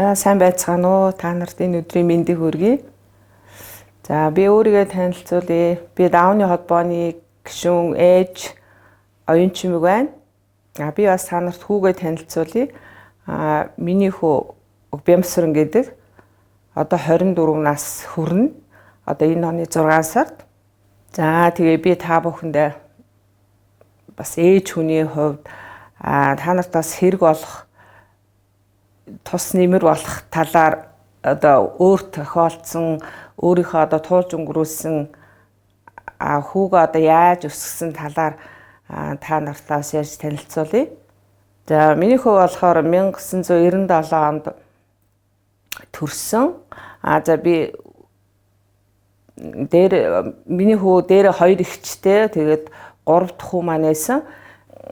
За, сайн байцгаана уу? Та нарт энэ өдрийн мэндийг хүргэе. За, би өөрийгөө танилцуулъя. Би Даунны холбооны гишүүн ээж Оюун Чимэг байна. А би бас та нарт хүүгээ танилцуулъя. А миний хүү Бямсран гэдэг одоо 24 нас хүрнэ. Одоо энэ оны 6 сард. За, тэгээ би та бүхэндээ бас ээж хүний хувьд та нарт бас хэрэг болох, тус нэмэр болох талаар одоо өөр тохиолдсон, өөрийнхөө одоо туулж өнгөрүүлсэн хүүгээ одоо яаж өсгсөн талаар та нартаас ярьж танилцуулъя. За, миний хүү болохоор 1997 онд төрсөн. А за, би дээр миний хүү дээр хоёр эгчтэй, тэгээд гурав дахь хүү маань байсан.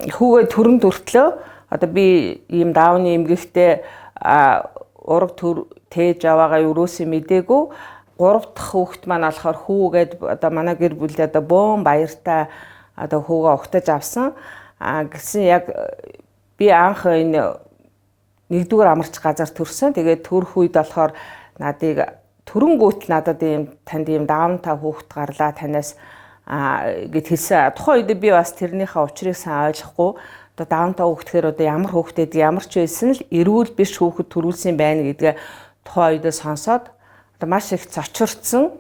Хүүгээ төрөн төртлөө одоо би ийм даавны эмгэгтэй ураг төр тээж аваагаа юурөөсөө мдээгүй. Гурав дахь хүүхэд маань болохоор хүүгээд одоо манай гэр бүлд одоо бөөн баяртай одоо хүүгээ угтаж авсан. А гэсэн яг би анх энэ нэгдүгээр амарч газар төрсөн. Тэгээд төрөх үед болохоор надыг төрөнгүүт надад ийм танд ийм даавнтай хүүхэд гарлаа танаас гэд хэлсэн. Тухайн үед би бас тэрнийхээ учрыг сайн ойлгохгүй, одоо даавнтай хүүхдээр одоо ямар хүүхэд гэдэг, ямар ч байсан л эрүүл биш хүүхэд төрүүлсэн байна гэдгээ тухайн үедээ сонсоод одоо маш их цочирдсан.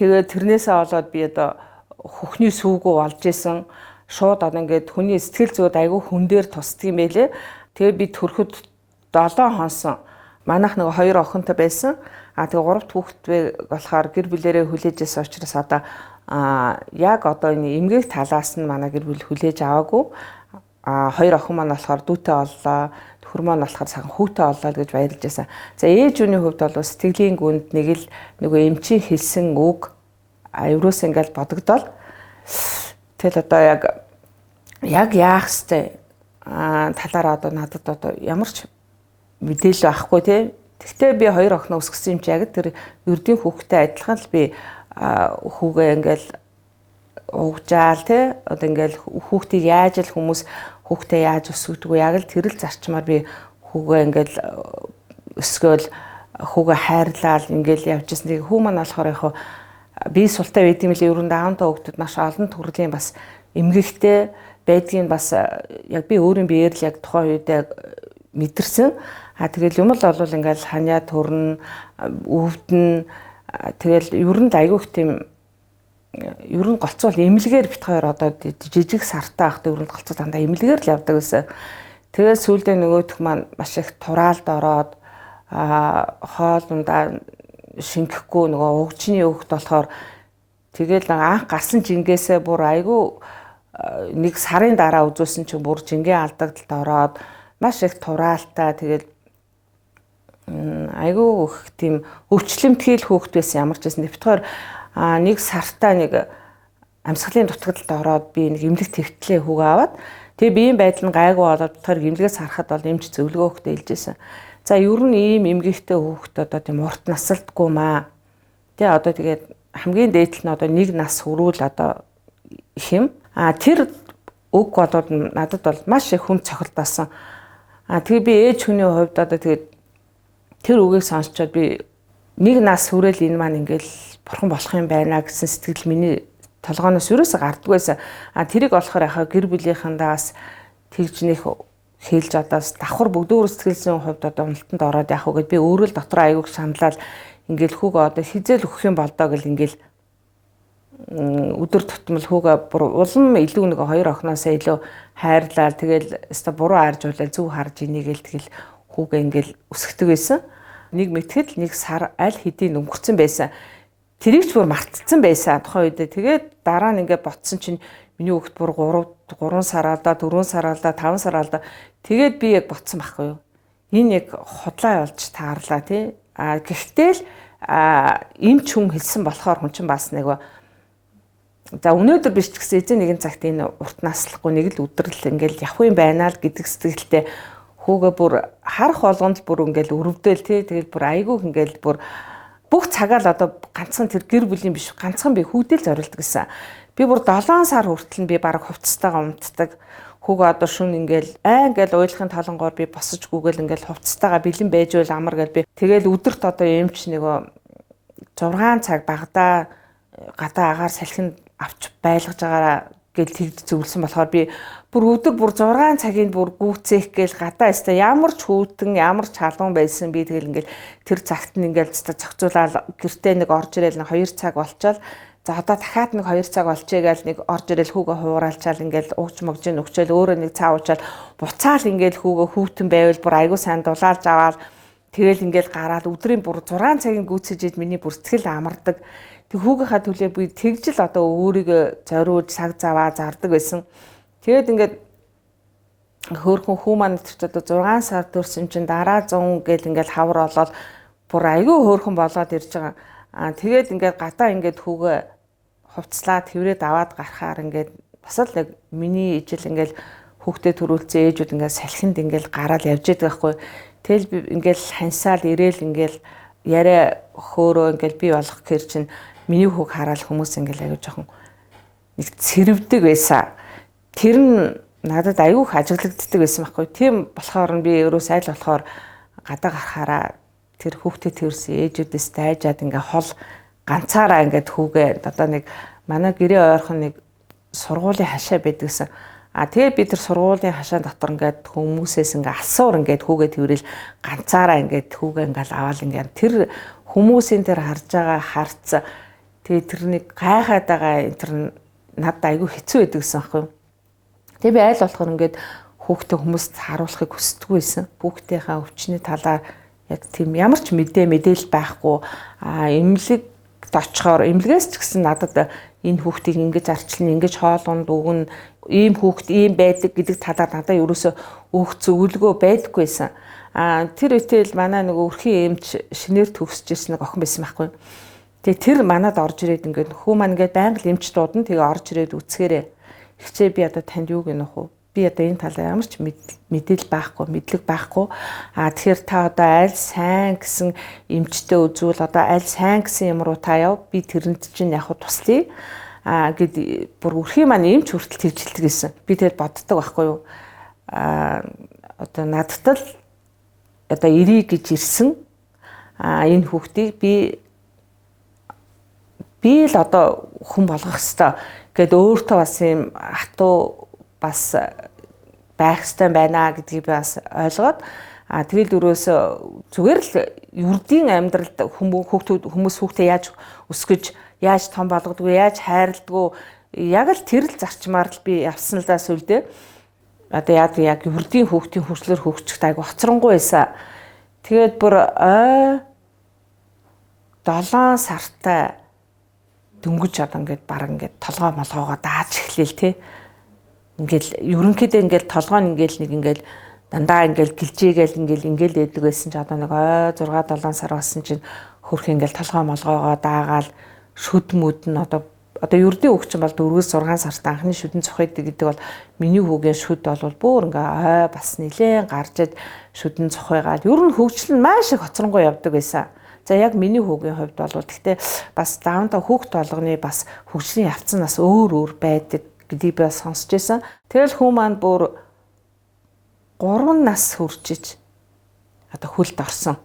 Тэгээд тэрнээсээ болоод би одоо хөхний сүүгүү болж исэн. Шууд одоо ингээд хүний сэтгэл зүйд айгүй хүн дээр тусдаг юм байлээ. Тэгээд би төрөхөд 7 хонсон. Манайх нэг хоёр охинтой байсан. А тэгээ гурав дахь хүүхэд болохоор гэр бүлэрээ хүлээж байсан учраас одоо яг одоо энэ эмгэг талаас нь манай гэр бүл хүлээж аваагүй. А хоёр охин маань болохоор дүүтэй боллоо. Нөхөр маань болохоор сайхан хүүтэй боллоо гэж баярлж байсан. За, ээж хүний хувьд бол сэтгэлийн гүнд нэг л нөгөө эмчийн хэлсэн үг ерөөс ингээл бодогдоол. Тэгэл одоо яг яах ёстой талаараа одоо надад одоо ямар ч мэдээлэл байхгүй, тий. Тэгтээ би хоёр охиноо өсгөсөн юм чи яг тэр ердийн хүүхдтэй адилхан л би хүүгээ ингээл угжаал, тий. Одоо ингээл хүүхдийг яаж л хүмүүс хүүхдээ яаж өсгөдгөө, яг л тэр л зарчмаар би хүүгээ ингээл өсгөөл, хүүгээ хайрлаал ингээл явж ирсэн. Тэгээ хүү маань болохоор яг бие султай байд юм лээ. Ерөн даавнтай хүүхдүүд маш олон төрлийн бас эмгэгтэй байдгийг бас яг би өөрийн биеэр л яг тухайн үедээ мэдэрсэн. А тэгэл юм л бол ингээл ханиа төрнө, өвдөн, тэгэл ер нь айгүй их тийм, ер нь голцоол эмнэлгээр бит хоёр одоо жижиг сартай байхдаа ер нь голцоо дандаа эмнэлгээр л явдаг гэсэн. Тэгээд сүүлдээ нөгөөх маань маш их тураалд ороод хоол ундаа шингэхгүй, нөгөө угжны өгт болохоор тэгэл анх гарсан жингээсээ бүр айгүй нэг сарын дараа үзүүлсэн чинь бүр жингээ алдагдалд ороод маш их тураалтай, тэгэл айгүй их тийм өвчлөмтгий л хүүхэд байсан ямар ч байсан. Бит хоёр нэг сартаа нэг амьсгалын дутагдалд ороод би нэг эмнэлэг твтлээ хүүгээ аваад, тэгээ биеийн байдал нь гайгүй болоод бит хоёр эмнэлгээс харахад бол эмч зөвлөгөө өгтөө хэлжсэн. За, ер нь ийм эмгэгтэй хүүхэд одоо тийм урт насалдгүй маа. Тэгээ одоо тэгээд хамгийн дээд нь одоо нэг нас хүрүүл одоо их юм. А тэр үг болоод надад бол маш их хүн цохилдоосон. А тэгээ би ээж хүний хувьд одоо тэгээд тэр үгийг сонсчоод би нэг нас хүрээл энэ маань ингээл бурхан болох юм байна гэсэн сэтгэл миний толгооноос ерөөсөө гардаггүй байсан. А тэрийг болохоор яхаа гэр бүлийнхэндээ бас тэгж нэх хэлж одоос давхар бүгдөө сэтгэлзэн хувьд одоо уналтанд ороод яах вэ гэд би өөрөө л дотроо айгүйх шаналал ингээл хүүгээ одоо хизээл өгөх юм болдоо гэл ингээл өдөр тутмал хүүгээ бүр улам илүү нэг хоёр охиноосоо илүү хайрлаа, тэгэл өстой буруу харж байлаа, зөв харж инийг л тэгэл хүүгээ ингээл өсгдөг байсан. Нэг мэтгэл нэг сар аль хэдийн өнгөрцөн байсан. Тэрийг ч бүр мартцсан байсан тухайн үедээ. Тэгээд дараа нь ингээд ботсон чинь миний хүүхэд бүр 3 3 сар алдаа, 4 сар алдаа, 5 сар алдаа. Тэгээд би яг ботсон байхгүй юу. Энэ яг худлаа болж таарлаа, тий. А гэхдээ л эмч хүн хэлсэн болохоор хүн чинь бас нэг за өнөөдөр биш ч гэсэн эзэн нэгэн цагт энэ урт наслахгүй нэг л өдрөл ингээл явах юм байна л гэдэг сэтгэлтэй хүүгээ бүр харах болгонд бүр ингээл өрөвдөөл, тий. Тэгэл бүр айгүйх ингээл бүр бүх цагаа л одоо ганцхан тэр гэр бүлийн биш, ганцхан би хүүдэл зориулдаг гэсэн. Би бүр 7 сар хүртэл нь би бараг хувцастайгаа унтдаг. Хүүгээ одоо шүн ингээл аа ингээл уйлахын талангоор би босож гүгэл ингээл хувцастайгаа бэлэн байж байл амар гэл би тэгэл өдөрт одоо эмч нөгөө 6 цаг багадаа гадаа агаар салхинд авч байлгаж байгаараа гэл тэгж зөвлөсөн болохоор би бүр өдөр бүр 6 цагийн бүр гүйцээх гээл гадаа өстой ямар ч хүүтэн ямар ч халуун байсан би тэгэл ингээл тэр цагт нь ингээл зохицуулаад гэртээ нэг орж ирээл 2 цаг болчоод за одоо дахиад нэг 2 цаг болчихъя гээл нэг орж ирээл хүүгээ хууралчаал ингээл ууч могжин өгчөөл өөрөө нэг цаа уучаал буцаал ингээл хүүгээ хүүтэн байвал бүр айгуу сайн дулаалж аваад тэгэл ингээл гараал өдрийн бүр 6 цагийн гүйцэж ид миний бүр сэтгэл амардаг. Тэг хүүгийнхаа төлөө би тэгжил одоо өөрийгөө зориулж цаг заваа зардаг байсан. Тэгээд ингээд хөөрхөн хүү маань тэр ч одоо 6 сар төрсөн чинь дараа 100 гэл ингээл хавар болоод бүр айгүй хөөрхөн болоод ирж байгаа. Аа тэгээд ингээд гадаа ингээд хүүгээ хувцлаа тэрвэрэд аваад гарахаар ингээд бас л нэг миний ижил ингээд хүүхдээ төрүүлсэн ээжүүд ингээд салхинд ингээд гараал явж байдаг байхгүй. Тэгэл би ингээд хансаал ирээл ингээд яриа хөөрөө ингээд би болох гэр чинь миний хүүг хараад хүмүүс ингээд аягүй жоохон нэг цэрвдэг байсан. Тэр нь надад аягүй их ажиглагддаг байсан байхгүй. Тийм болохоор нь би өөрөө айл болохоор гадаа гарахаараа тэр хүүхдээ тэрсэн ээжүүдээс дайжаад ингээд хол ганцаараа ингээд хүүгээ одоо нэг манай гэрээ ойрхон нэг сургуулийн хашаа байдгийсэн. А тэгээ би тэр сургуулийн хашаан дотор ингээд хүмүүсээс ингээд алсуур ингээд хүүгээ тэрвэл ганцаараа ингээд хүүгээ ингээд аваал ингээд тэр хүмүүсийн тэр харж байгаа харц тэгээ тэрнийг гайхаад байгаа энэ тэр надад айгүй хэцүү байдаг гэсэн аахгүй юу. Тэгээ би айл болохоор ингээд хүүхдээ хүмүүст харуулахыг хүсдэггүй байсан. Хүүхдийнхаа өвчний талаар яг тийм ямар ч мэдээлэл байхгүй. А эмнэлэгт очихоор эмнэлгээс ч гэсэн надад энэ хүүхдийг ингэж арчилна, ингэж хоол унд өгнө, ийм хүүхд ийм байдаг гэдэг талаар надад ерөөсөө өөх зөвлөгөө байдаггүйсэн. А тэр үетэл манай нэг өрхийн эмч шинээр төгсөж ирсэн нэг охин байсан байхгүй. Тэгээ тэр манад орж ирээд ингээд хүү маань ингээд байнга л эмч дуудана. Тэгээ орж ирээд үцгээрээ. Хичээ би одоо танд юу гэнэ хүү? Би одоо энэ талаар ямар ч мэдээлэл байхгүй, мэдлэг байхгүй. А тэгэхээр та одоо аль сайн гэсэн эмчтэй үзвэл одоо аль сайн гэсэн юм руу та яв. Би тэрэнд чинь яг туслая. А гэд бүр өрхийн маань эмч хүртэл тэгжилдэг гэсэн. Би тэгэл боддог байхгүй юу? А одоо надад л одоо ирээ гэж ирсэн. А энэ хүүхдийг би л одоо хүн болгох хэвээр гэд өөртөө бас юм хатуу бас байх ёстой байна гэдгийг би бас ойлгоод а тэгэл өрөөсөө зүгээр л ердийн амьдралд хүмүүс хүүхдээ яаж өсгөж, яаж том болгодгүй, яаж хайрладгүй яг л тэр л зарчмаар л би явсан л да сүлдээ. Одоо яг ердийн хүүхдийн хөгжлөөр хөгжихэд айгу хоцронгуй байсан. Тэгээд бүр 7 сартай дөнгөж одоо ингээд баг ингээд толгой молгоогоо дааж эхлэв те. Ингээл ерөнхийдөө ингээл толгой нь ингээл нэг ингээл дандаа ингээл гэлжээгээл ингээл ингээл ээдэг байсан ч одоо нэг 6 7 сар болсон чинь хөрх ингээл толгой молгоогоо даагаал шүд мүд нь одоо ердийн хүүхчин бол 4-6 сарт анхны шүдэн цохидаг гэдэг бол миний хүүгийн шүд бол бүр ингээ бас нилээн гарч ид шүдэн цохигаал ер нь хөгжил нь маш их хоцронгуй явдаг байсан. За яг миний хүүгийн хувьд бол гэхдээ бас даавнда хүүхд болгоны бас хөгжлийн явц нь бас өөр өөр байдаг гэдгийг би бас сонсч байсан. Тэгэл хүү маань бүр 3 нас хүрчиж одоо хөлд орсон.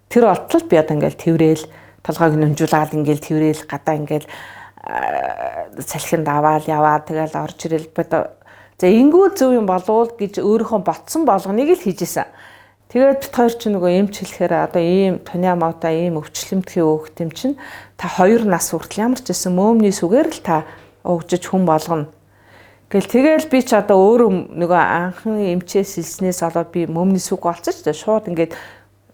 Тэр болтол би одоо ингээл тэрвэл толгойг нүнжүүлээд ингээл тэрвэл гадаа ингээл салхинд аваал яваа тэгэл орж ирэл за ингүүл зөв юм болов гэж өөрийнхөө ботсон болгоныг л хийжсэн. Тэгээд бит хоёр чинь нөгөө эмч хэлэхээр одоо ийм туниа муутай ийм өвчлөмтгий өөхт юм чинь та 2 нас хүртэл ямар ч байсан мөөмний сүгээр л та өгжиж хүн болгоно. Гэл тэгэл би ч одоо өөрөө нөгөө анхны эмчээс хэлснээс болоод би мөөмний сүг олцсон ч шууд ингээд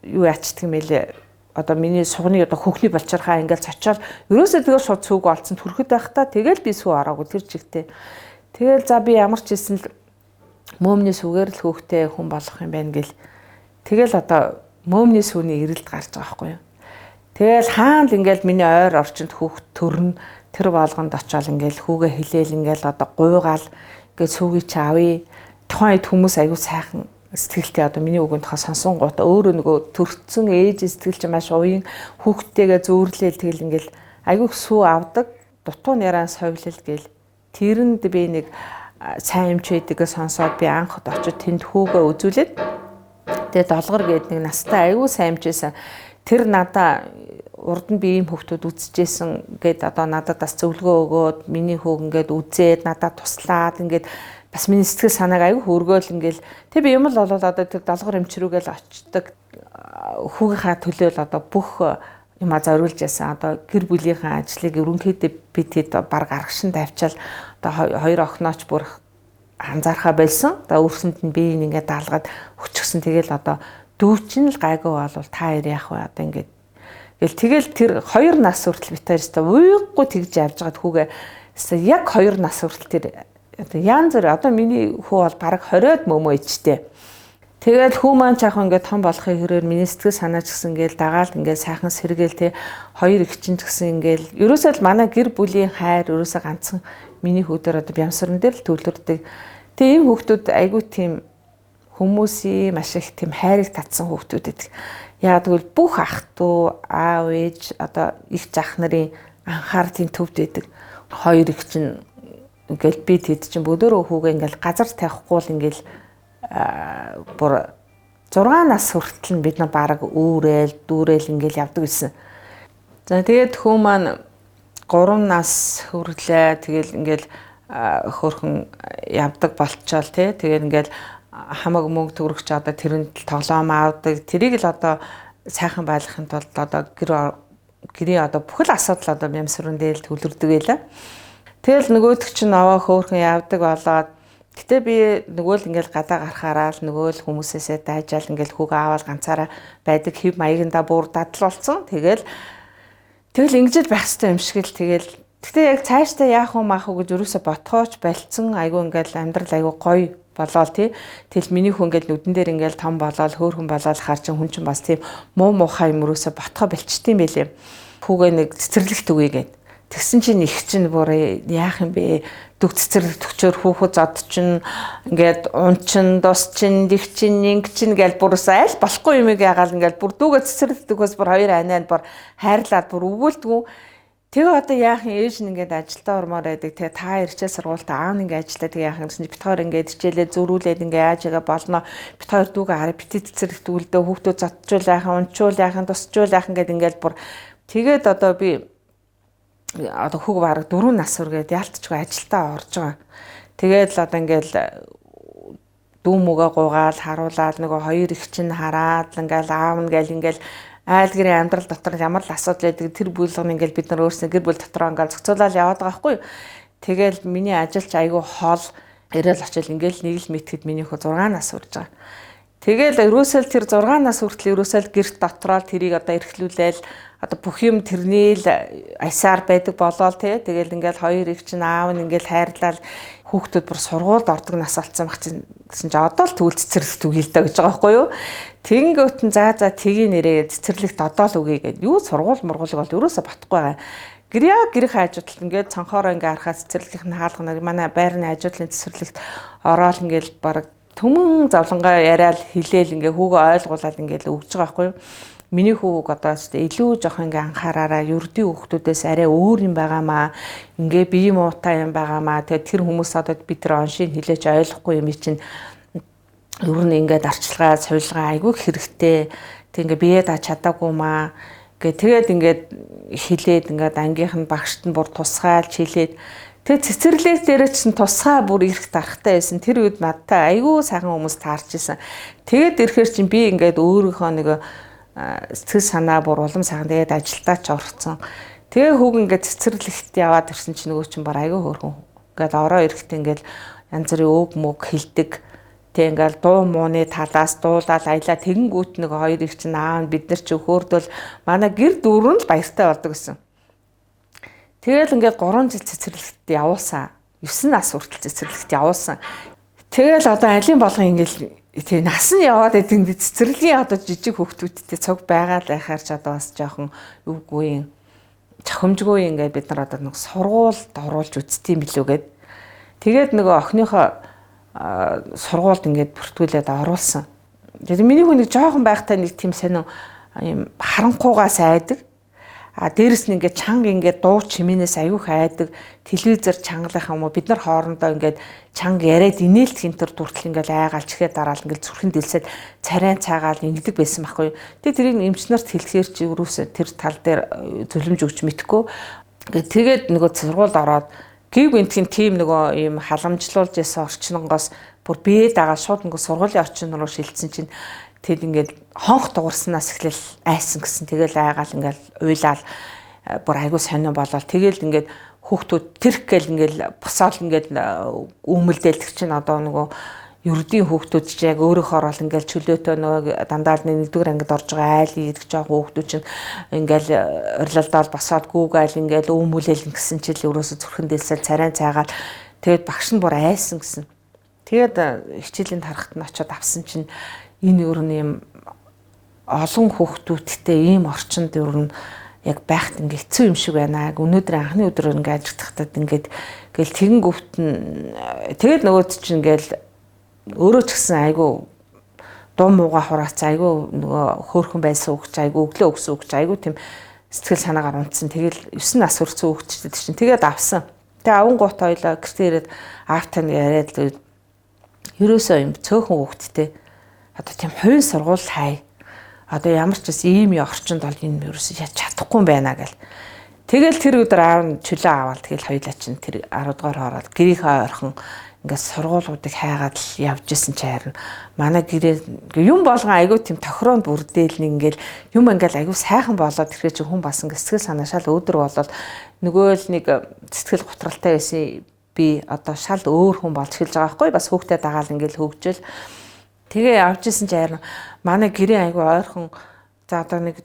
юу ячдаг юм элэ. Одоо миний сугны одоо хөхний болчирхаа ингээд цочоол ерөөсөө тэгэл шууд сүг олцсон төрөхөд байхдаа тэгэл би сүү ороогүй тэр чигтээ. Тэгэл за би ямар ч хэлсэн л мөөмний сүгээр л хөөхтэй хүн болох юм байна гэл. Тэгэл одоо мөөмний сүүний эрэлт гарч байгаа байхгүй юу. Тэгэл хаана л ингээл миний ойр орчинд хүүхд төрнө тэр болгонд очиод ингээл хүүгээ хилээл ингээл одоо гуйгаал ингээд сүүгийг чи авъя. Тухайн үед хүмүүс аягүй сайхан сэтгэлтэй одоо миний үгэнд тухай сонсон гут өөрөө нөгөө төрцөн ээж сэтгэл чи маш уян хүүхдтэйгээ зөөрлөөл тэгэл ингээл аягүй сүү авдаг дутуу няраа совилол гэл тэрэнд би нэг сайн эмч байдгийг сонсоод би анх очиж тэнд хүүгээ үзүүлээд, тэгээд Долгор гээд нэг настай айгүй сайн эмч байсан. Тэр надаа урд нь би ийм хүүхдүүд үзчихсэн гээд одоо надад бас зөвлөгөө өгөөд, миний хүүг ингээд үзээд надад туслаад, ингээд бас миний сэтгэл санааг айгүй хөргөөл ингээл. Тэг би юм л болол одоо тэр Долгор эмч рүүгээл очдог, хүүгийнхаа төлөө л одоо бүх юма зориулж ясан. Одоо гэр бүлийнхээ ажлыг ерөнхийдөө би тэд баг аргашин тавьчаал, одоо хоёр охинооч бүр анзаархаа болсон. Одоо өөрсөнд нь би ингээд даалгаад өчгсөн. Тэгэл одоо дүү чинь л гайгүй болвол та хоёр яах вэ одоо ингээд гэл. Тэгэл тэр 2 нас хүртэл бит хоёр өстой уйггүй тэгж явж байгаад хүүгээ өстой яг 2 нас хүртэл тэр одоо янз бүр, одоо миний хүү бол бараг 20-од мөмөө ичтэй. Тэгээд хүү маань ч яг ингээд том болохын хэрээр миний сэтгэл санаа ч гэсэн ингээд дагаал ингээд сайхан сэргээл те, хоёр их чинь ч гэсэн ингээд ерөөсөө л манай гэр бүлийн хайр ерөөсөө ганцхан миний хүүдээр одоо бямсран дээр л төвлөрдөг. Тэгээ ийм хүүхдүүд айгүй тийм хүмүүсийн маш их тийм хайрыг татсан хүүхдүүд байдаг. Яг тэгвэл бүх ах トゥ аав ээж одоо их зах нарын анхаарлын төвд байдаг. Хоёр их чинь ингээл би тэд чинь бүгдөө хүүгээ ингээл газар тавихгүй л ингээл бүр 6 нас хүртэл нь бид нар бараг үүрэл дүүрэл ингээл явдаг гэсэн. За тэгээд хүү маань 3 нас хүрлээ. Тэгэл ингээл хөөрхөн явдаг болчоол тий. Тэгээд ингээл хамаг мөнгө төгрөгч одоо тэрэнд тоглоом авдаг. Тэрийг л одоо сайхан байлгахын тулд одоо гэрийн одоо бүхэл асуудал одоо бямсрын дээр л төвлөрдөг байлаа. Тэгэл нөгөөдөг чинь аваа хөөрхөн явдаг болоод, гэтээ би нөгөө л ингээл гадаа гарахаараа л нөгөө л хүмүүсээсээ дайжаал ингээл хүүгээ аваад ганцаараа байдаг хэв маягандаа бүр дадал болсон. Тэгэл ингэж л байх хэрэгтэй юм шиг л. Тэгэл гэтээ яг цаашдаа яах вэ маах уу гэж юусоо ботхооч болцсон. Айгу ингээл амьдрал айгу гоё болоол тий. Тэгэл миний хүн ингээл нүдэн дээр ингээл том болоол хөөрхөн болоол хаар чин хүн чин бас тийм муу муухай юм юусоо ботхоо болчтiin байлээ. Хүүгээ нэг цэцэрлэгт үгүй гээд. Тэгсэн чинь их чинь бүр яах юм бэ? Дүг цэцэрлэг төгчөөр хүүхэд зод чинь ингээд ун чин дус чин дих чин инг чин гээл бүрээс аль болохгүй юм ягаал ингээл бүр дүүгээ цэцэрлэг төгөөс бүр хоёр анаад бүр хайрлаад бүр өгөөлдгүү. Тэгээ одоо яах юм, ээж нь ингээд ажилдаа ормоор байдаг. Тэгээ та ирчээ сургуультаа, аав нь ингээд ажиллаа. Тэгээ яах юм гэсэн чи бит хоёр ингээд хичээлээ зөрүүлээд ингээд яаж яага болно. Бит хоёр дүүгээ хараа бити цэцэрлэг төгөлдөө хүүхдүүд зодчуул яах юм, унчуул яах юм, тусчуул яах юм гэд ингээд бүр тэгээд одоо би одоо хүүг бараг 4 нас хүргээд яалтчгүй ажилдаа орж байгаа. Тэгээд л одоо ингээл дүү мүгэ гуйгаал харуулаад нөгөө хоёр их чинь хараад ингээл аав нь гээл ингээл айл гэрийн амьдрал дотор ямар л асуудал байдаг тэр бүлгэн ингээл бид нар өөрсдөө гэр бүл дотроо ингээл зохицуулаад яваад байгаа байхгүй юу. Тэгэл миний ажил ч айгүй хол ирээл очил ингээл нэг л мэтгэд миний хөө 6 нас хүрж байгаа. Тэгэл ерөөсөө тэр 6 нас хүртэл ерөөсөө гэрт дотроо тэрийг одоо эрхлүүлээл одоо бүх юм тэрний л аясаар байдаг болоол тий. Тэгэл ингээл хоёр их чинь аав нь ингээл хайрлал хүүхдүүд бүр сургуульд ордог нас болсон баг чинь гэсэн чи одоо л тэгвэл цэцэрлэгт үгүй л даа гэж байгаа байхгүй юу. Тэгэнгүүт нь за тгий нэрээ цэцэрлэгт одоо л үгүй гээд юу сургууль мургуулыг бол ерөөсө батхгүй байгаа. Гэрээ гэрийнхээ хажуудалд ингээд цонхоороо ингээ харахад цэцэрлэгийнх нь хаалга, манай байрны хажуудлын цэцэрлэгт ороод ингээл баг түмэн зовлонгоо яриад хилээл ингээ хүүгөө ойлгуулад ингээл өгж байгаа байхгүй юу. Миний хүүг одоо илүү жоох ингээ анхаараараа, ердийн хүүхдүүдээс арай өөр юм байгаамаа. Ингээ бие муутай юм байгаамаа. Тэгээд тэр хүмүүс одоо бид тэр оншийг хилээч ойлгохгүй юм чинь ер нь ингээд арчилгаа, сувилгаа айгүй хэрэгтэй. Тэг ингээ бие даа чадаагүй маа. Гэ тэгээд ингээд хилээд ингээд ангийнх нь багшд нь бүр тусгаалж хилээд. Тэгээд цэцэрлэг дээр чинь тусгай бүр ирэх дарахтай байсан. Тэр үед надтай айгүй сайхан хүмүүс таарч исэн. Тэгээд ирэхээр чинь би ингээд өөрийнхөө нэг сэтгэл санаа бүр улам сайхан, тэгээд ажилдаа ч орцсон. Тэгээ хүүг ингээд цэцэрлэгт яваад ирсэн чинь нөгөө чинь бүр айгүй хөөрхөн. Ингээд ороо ирэхдээ ингээд янз бүрийн өг мөг хилдэг. Тэг ингээл дуу мууны талаас дуулаад аялаа, тэгэнгүүт нэг хоёр их чинь аав бид нар чи хөөрдөл манай гэр дүүрэн л баяртай болдог гэсэн. Тэгэл ингээд 3 жил цэцэрлэгт явуулсан. 9 нас хүртэл цэцэрлэгт явуулсан. Тэгэл одоо алийн болгон ингээл тий нас нь яваад идэв, цэцэрлэгийн одоо жижиг хүүхдүүдтэй цуг байгаа л байхаар ч одоо бас жоохон юугүй юм, чохомжгүй, ингээд бид нар одоо нэг сургуульд оруулж үзтiin билүү гэд. Тэгээд нөгөө охиныхоо сургуульд ингээд бүртгүүлээд оруулсан. Тэгээд миний хүн нэг жоохон байхдаа нэг тийм сонин юм харанхуугаас айдаг. А дээрэс нь ингээд чанга ингээд дуу чимээнээс аюух айдаг, телевизээр чангалах юм уу, бид нар хоорондоо ингээд чанга яриад инээлт хинтер дүртэл ингээд айгаал чихээ дараал ингээд зүрхэн дэлсээд царайн цаагаал ингэдэг байсан байхгүй юу. Тэгээ тэрийг эмч нарт хэлэхээр чи өрөөсөө тэр тал дээр зөвлөмж өгч мэдхгүй. Тэгээд нөгөө сургуульд ороод гів гинтгийн тим нөгөө ийм халамжлуулж ясан орчнонгоос бүр бие дагаа шууд нөгөө сургуулийн орчин руу шилжсэн чинь тэд ингээд хонх дуурснаас эхлэл айсан гэсэн. Тэгэл айгаал ингээд уйлаал бүр айгуу сонио болол. Тэгэл ингээд хүүхдүүд тэрх гээл ингээд босоол ингээд өмөлдөл тэр чинь одоо нөгөө ердийн хүүхдүүд чи яг өөрөөхөр бол ингээл чөлөөтөө нөгөө дандаа л нэгдүгээр ангид орж байгаа айл идэх жоох хүүхдүүд чинь ингээл орилолдоол босоод гүүгээл ингээл өмүүлэл гэсэн чил өрөөсө зүрхэн дэлсэл царайн цайгаал тэгээд багш нь бүр айсан гэсэн. Тэгээд хичээлийн тарахт нь очиод авсан чинь энэ ер нь юм олон хүүхдүүдтэй ийм орчинд ер нь яг байхад ингээ хэцүү юм шиг байна. Яг өнөөдөр анхны өдөр ингээ ажигдахтад ингээд гэл тэгэн гүвт нь тэгээд нөгөөд чинь ингээл өөрөө ч гэсэн айгүй дуу мууга хураац айгүй нөгөө хөөрхөн байсан хүүхч айгүй өглөө өгсөн хүүхч айгүй тийм сэтгэл санаагаар унтсан. Тэгэл 9 нас хүрсэн хүүхчтэй чинь тэгээд авсан. Тэгээ аван гут хоёлоо гэртээ ирээд аавтай нь яриад ерөөсөө юм цөөхөн хүүхдтэй одоо тийм хувийн сургууль хай. Одоо ямар ч бас ийм орчинд бол энэ ерөөсөө чадахгүй юм байна гэл. Тэгэл тэр өдөр аав нь чөлөө аваад тэгэл хоёлаа чинь тэр 10 дугаар ороод гэрийнхээ ойрхон ингээд сургуулиудыг хайгаад л явж исэн чи харин манай гэрээ юм болгон айгүй тийм тохироонд бүрдээл нэг ингээд юм ингээд айгүй сайхан болоод тэрхээ чи хүн бас ингээд сэтгэл санаа шал өөдөр болоод нөгөө л нэг сэтгэл готралтай байсан би одоо шал өөр хүн болж эхэлж байгаа байхгүй бас хүүхдээ дагаал ингээд хөгжөөл. Тэгээ явж исэн чи харин манай гэрээ айгүй ойрхон за одоо нэг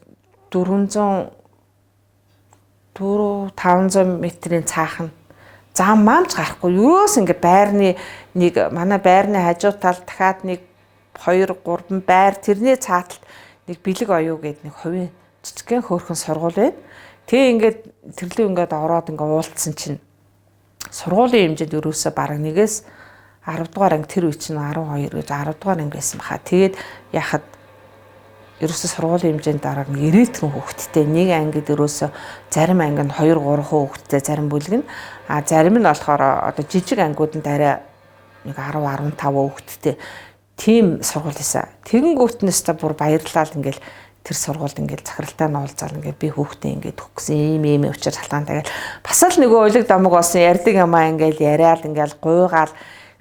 400 500 метрийн цаах нь зам маамч гарахгүй. Юус ингээ байрны нэг манай байрны хажуу тал дахиад нэг 2 3 байр тэрний цааталт нэг бэлэг оюу гээд нэг хувийн жижигхэн хөөрхөн сургууль байна. Тэгээ ингээд тэрлүү ингээд ороод ингээ уулдсан чинь сургуулийн хэмжээнд ерөөсөө бараг нэгээс 10 дугаар анги тэр үе чинь 12 гэж 10 дугаар анги байсан баха. Тэгээд яхад ерөөсөө сургуулийн хэмжээнд дараа нэг 90 хүүхэдтэй нэг ангид ерөөсөө зарим анги нь 2 3 хүүхэдтэй зарим бүлэг нь а зарим нь болохоор одоо жижиг ангиуд нь арай нэг 10 15 хүүхэдтэй тийм сургууль байсан. Тэгэнгүүт нь өстой бүр баярлалаа ингээл тэр сургуульд ингээл захиралтай нь уулзаал ингээл би хүүхдээ ингээд өгсөн ийм ийм учир шалтгаантай гэл бас л нөгөө улиг домог болсон ярьдаг юмаа ингээл яриад ингээл гуйгаал.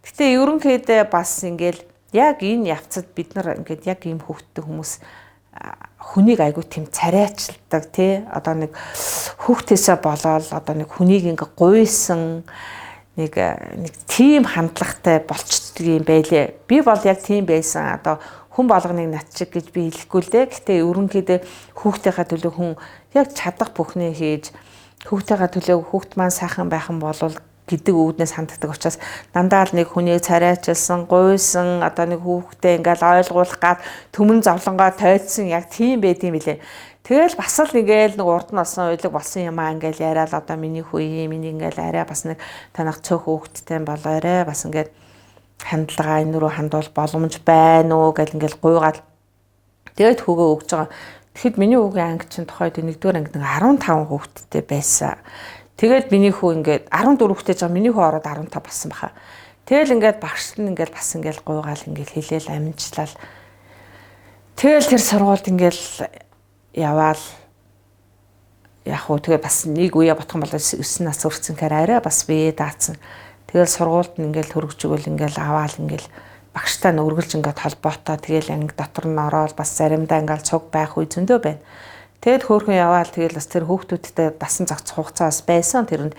Гэтэ ерөнхийдөө бас ингээл яг энэ явцад бид нар ингээд яг ийм хүүхдтэй хүмүүс хүнийг айгүй тийм царайчилдаг тий одоо нэг хүүхдээсээ болоод одоо нэг хүнийг ингээ гуйсан нэг тийм хандлагатай болчдөг юм байлээ. Би бол яг тийм байсан. Одоо хүн болгоныг над чиг гэж би хэлэхгүй л дээ. Гэтэ ерөнхийдөө хүүхдийнхаа төлөө хүн яг чадах бүхнээ хийж хүүхдийнхаа төлөө хүүхд маань сайхан байх юм бол гэдэг үүднээс ханддаг учраас дандаа л нэг хүнийг царайчилсан, гуйсан, одоо нэг хүүхдээ ингээл ойлгуулах гад түмэн зовлонгоо тойдсон яг тийм байд юм билээ. Тэгэл бас л ингээл нэг урд нь болсон уйлаг болсон юм аа ингээл яриад одоо миний хүү юм миний ингээл арай бас нэг танах цөөх хүүхдтэй болоо арай бас ингээд хандлага энэ рүү хандвал боломж байна уу гэл ингээл гуйгаал тэгээд хүүгээ өгж байгаа. Тэгэхэд миний хүүгийн анги чинь тухайд 1-р ангид нэг 15 хүүхэдтэй байсан. Тэгээд миний хүү ингээд 14 хүүхэдтэй жаа миний хүү ороод 15 болсон баха. Тэгэл ингээд багш нь ингээд бас ингээд гуйгаал ингээд хэлээл амжлал. Тэгэл тэр сургуульд ингээд яваал яг хуу тэгээ бас нэг үе ботхон болоо 9 нас хүрсэн гэхээр арай бас бие даацсан. Тэгэл сургуульд нь ингээд хөргөж өгөөл ингээд аваал ингээд багштай нь үргэлж ингээд холбоотой тэгэл анги дотор нь ороод бас заримдаа ингээд цуг байх үе зөндөө байна. Тэгэд хөөрхөн яваал тэгэл бас тэр хүүхдүүдтэй дасан зохицох хугацаа бас байсан тэрэнд.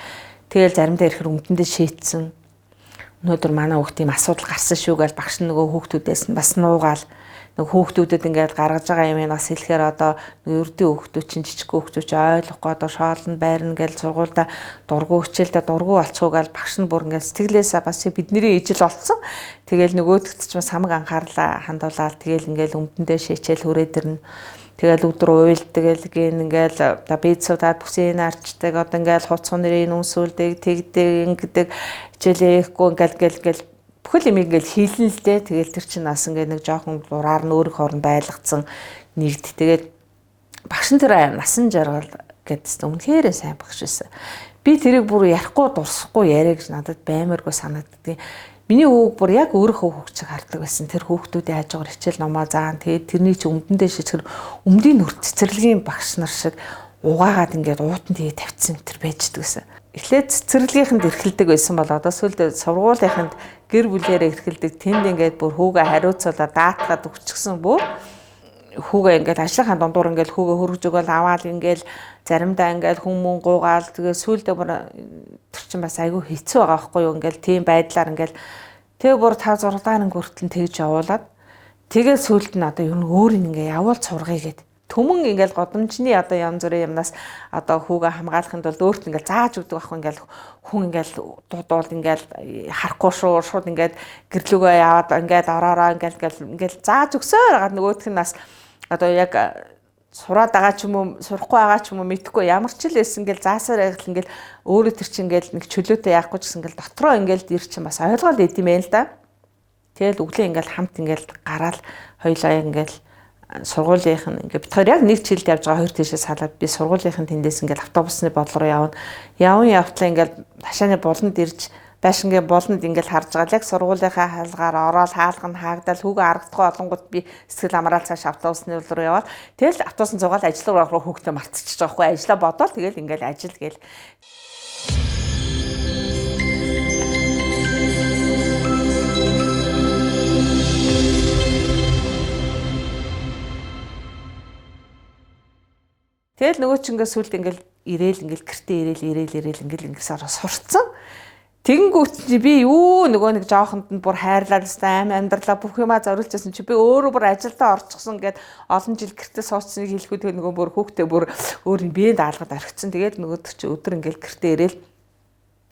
Тэгэл заримдаа ирэхэр өмдөндөө шийтсэн. Өнөөдөр манай хүүхд тийм асуудал гарсан шүү гэж багш нь нөгөө хүүхдүүдээс нь бас нуугаал нэг хүүхдүүдэд ингээд гаргаж байгаа юм бас хэлэхээр одоо ердийн хүүхдүүд чинь жижиг хүүхдүүд чинь ойлгохгүй одоо шоолн байрна гэж сургуульда дургу хичээлдээ дургу болчихоо гэж багш нь бүр ингээд сэтгэлээсээ бас бидний ижил болцсон. Тэгэл нөгөөдөгт чинь бас хамаг анхаарлаа хандуулаад тэгэл ингээд өмдөндөө шээчээл хүрээд ирнэ. Тэгэл өдөр уйлдаг гин ингээл одоо бие цудаад бүсийн арчдаг одоо ингээл хуц хунрын үнсүүлдэг тэгдэг ингэдэг хичээлээ ихгүй ингээл гэл гэл бүхэл юм ингээл хийлэн л дээ. Тэгэл тэр чинь бас ингээд нэг жоохон дураар нь өөрийнхөө оронд байлгацсан нэгд. Тэгээд багш нь тэр насан жаргал гэдсэн. Үнэхээр сайн багш байсан. Би тэрийг бүр ярихгүй дурсахгүй яриа гэж надад баймааргүй санагддгийг. Миний хүүг бүр яг өөрийнхөө хүүхд шиг хардаг байсан. Тэр хүүхдүүдийн хажуугаар хичээл номоо заан тэгээд тэрний чи өмдөндөө шижгэр өмдийн нүр цэцэрлэгийн багш нар шиг угаагаад ингээд уутан тэгээ тавьчихсан тэр байждаг гэсэн. Эхлээд цэцэрлэгийнхэнд эрхэлдэг байсан бол одоо сүүлдээ сургуулийнханд гэр бүлээрээ эрхэлдэг. Тэнд ингээд бүр хүүгээ хариуцуулаад даатгаад өгчихсөн бүр хүүгээ ингээд ажлынхаа дундуур ингээд хүүгээ хөргөж өгөөл аваал ингээд заримдаа ингээд хүн мөн гуугаал тэгээ сүүлдээ бүр тэр чинь бас айгүй хэцүү байгаа байхгүй юу ингээд тийм байдлаар ингээд тэгээ бүр 5 6 дахь анги хүртэл тэгж явуулаад тэгээ сүүлд нь одоо ер нь өөр ингээд явуул сургая гэд түмэн ингээд годамжны одоо янз бүрийн юмнаас одоо хүүгээ хамгаалахын тулд өөрт ингээд зааж өгдөг байхгүй ингээд хүн ингээд дуудуул ингээд харахгүй шүү шууд ингээд гэрлүүгөө яваад ингээд ороороо ингээд ингээд зааж өгсөөр гад нөгөөх нь бас одоо яг сураад байгаа ч юм уу сурахгүй байгаа ч юм уу мэдэхгүй ямар ч л байсан ингээл заасаар байхад ингээл өөрөө тэр чинь ингээл нэг чөлөөтэй яахгүй ч гэсэн ингээл дотроо ингээл дэр чинь бас ойлгоод идэм байх л да. Тэгэл өглөө ингээл хамт ингээл гараал хоёлаа ингээл сургуулийнх нь ингээд бид хоёр яг нэг чиглэлд явж байгаа хоёр тийшээ салаад би сургуулийнх нь тэндээс ингээл автобусны бодол руу явна. Явн явтлаа ингээл хашааны буланд ирж байшингийн болонд ингээл харж байгаа л яг сургуулийнхаа хаалгаар ороод хаалга нь хаагдал хүүгээ аргадахгүй олонгууд би сэтгэл амраал цааш автобусны үл рүү яваад тэгэл автобусын зугаал ажил руу орох хүүхдээ мартчихж байгаа хгүй ажлаа бодоол тэгэл ингээл ажил гээл. Тэгэл нөгөө чинь ингээд сүлд ингээл ирээл ингээл гэртээ ирээл ирээл ирээл ингээл ингэсээр сурцсан. Тэгэнгүүт чи би юу нөгөө нэг жоохонд нь бүр хайрлаад өстой аим амьдралаа бүх юмаа зориулжсэн чи би өөрөө бүр ажилдаа орчихсон гэд олон жил гэртээ сууцсныг хэлэхүү тэгээ нөгөө бүр хүүхдээ бүр өөр нь биеийн даалгад орхисон. Тэгээд нөгөөд чи өдөр ингээл гэртээ ирээл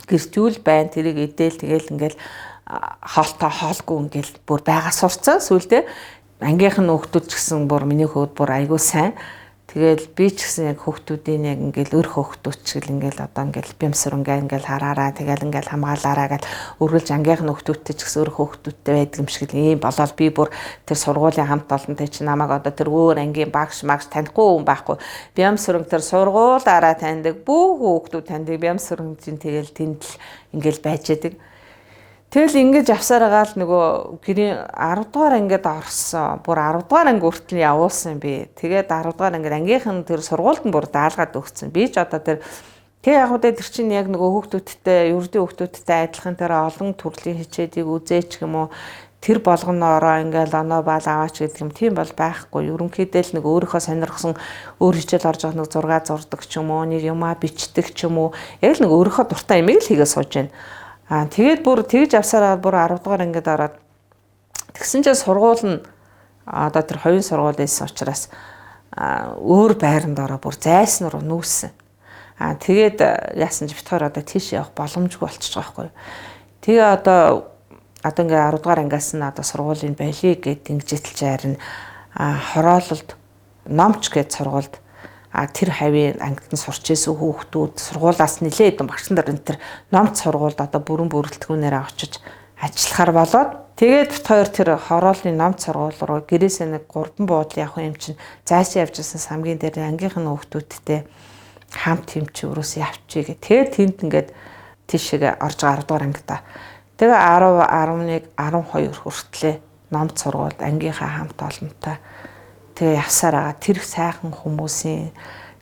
гэртүүл байна тэрийг идээл тэгэл ингээл хоолтой хоолгүй ингээл бүр байгаа сурцсан. Сүүлдээ ангийнх нь хүүхдүүд ч гэсэн бүр миний хүүд бүр айгүй сайн. Тэгэл би ч гэсэн яг хүүхдүүдийн яг ингээл өөр хүүхдүүд ч гэл ингээл одоо ингээл бямсрынгаа ингээл хараараа тэгэл ингээл хамгаалаараа гэл үргэлж ангийнх нь хүүхдүүдтэй ч гэсэн өөр хүүхдүүдтэй байдаг юм шиг л ийм болоод би бүр тэр сургуулийн хамт олонтой чи намайг одоо тэр өөр ангийн багш магш танихгүй хүн байхгүй. Бямсрын тэр сургуулаараа таньдаг бүх хүүхдүүд таньдаг бямсрын чинь тэгэл тэнд л ингээл байж яадаг. Тэгэл ингэж авсаар байгаа л нөгөө гэрийн 10 дугаар ангид орсон. Бүр 10 дугаар анги хүртэл явуулсан би. Тэгээд 10 дугаар ангид ангийнх нь тэр сургуульд нь бүр даалгаад өгсөн. Би ч одоо тэр тэг яг үдэ тэр чинь яг нөгөө хүүхдүүдтэй, ердийн хүүхдүүдтэй адилхан тэр олон төрлийн хичээлийг үзээч юм уу тэр болгоноороо ингээл оноо баал аваач гэдэг юм тийм бол байхгүй. Ерөнхийдөө л нэг өөрийнхөө сонирхсон өөр хичээл орж байгаа нэг зураг зурдаг ч юм уу, нэг юмаа бичдэг ч юм уу. Яг л нэг өөрийнхөө дуртай юмыг л хийгээ сууж байна. Аа тэгээд бүр тэгж авсараа бүр 10 дугаар ангид ороод тэгсэн чинь сургууль нь одоо тэр хувийн сургууль байсан учраас өөр байранд ороо бүр зайсан руу нүүсэн. Аа тэгээд яасан ч битгаар одоо тийш явах боломжгүй болчихж байгаа байхгүй юу. Тэгээ одоо ингээ 10 дугаар ангиас нь одоо сургуулийн болиё гэд ингэж итэлж харин хороололд номч гэд сургуульд тэр хавийн ангид нь сурч исэн хүүхдүүд сургуулаас нэлээд хэдэн багш нар энэ тэр номц сургуульд одоо бүрэн бүрэлдэхүүнээр очиж ажиллахаар болоод тэгээд бит хоёр тэр хороолны номц сургууль руу гэрээсээ нэг 3 буудлын явах юм чинь зайсан явж исэн самгийн дээр ангийнх нь хүүхдүүдтэй хамт юм чи өрөөс явчихъя гэ. Тэгээд тэнд ингээд тийшээгээ орж байгаа 10 дугаар ангидаа. Тэгээ 10 11 12 хүртлээ номц сургуульд ангийнхаа хамт олонтой тэгээ явсаар байгаа тэр сайхан хүмүүсийн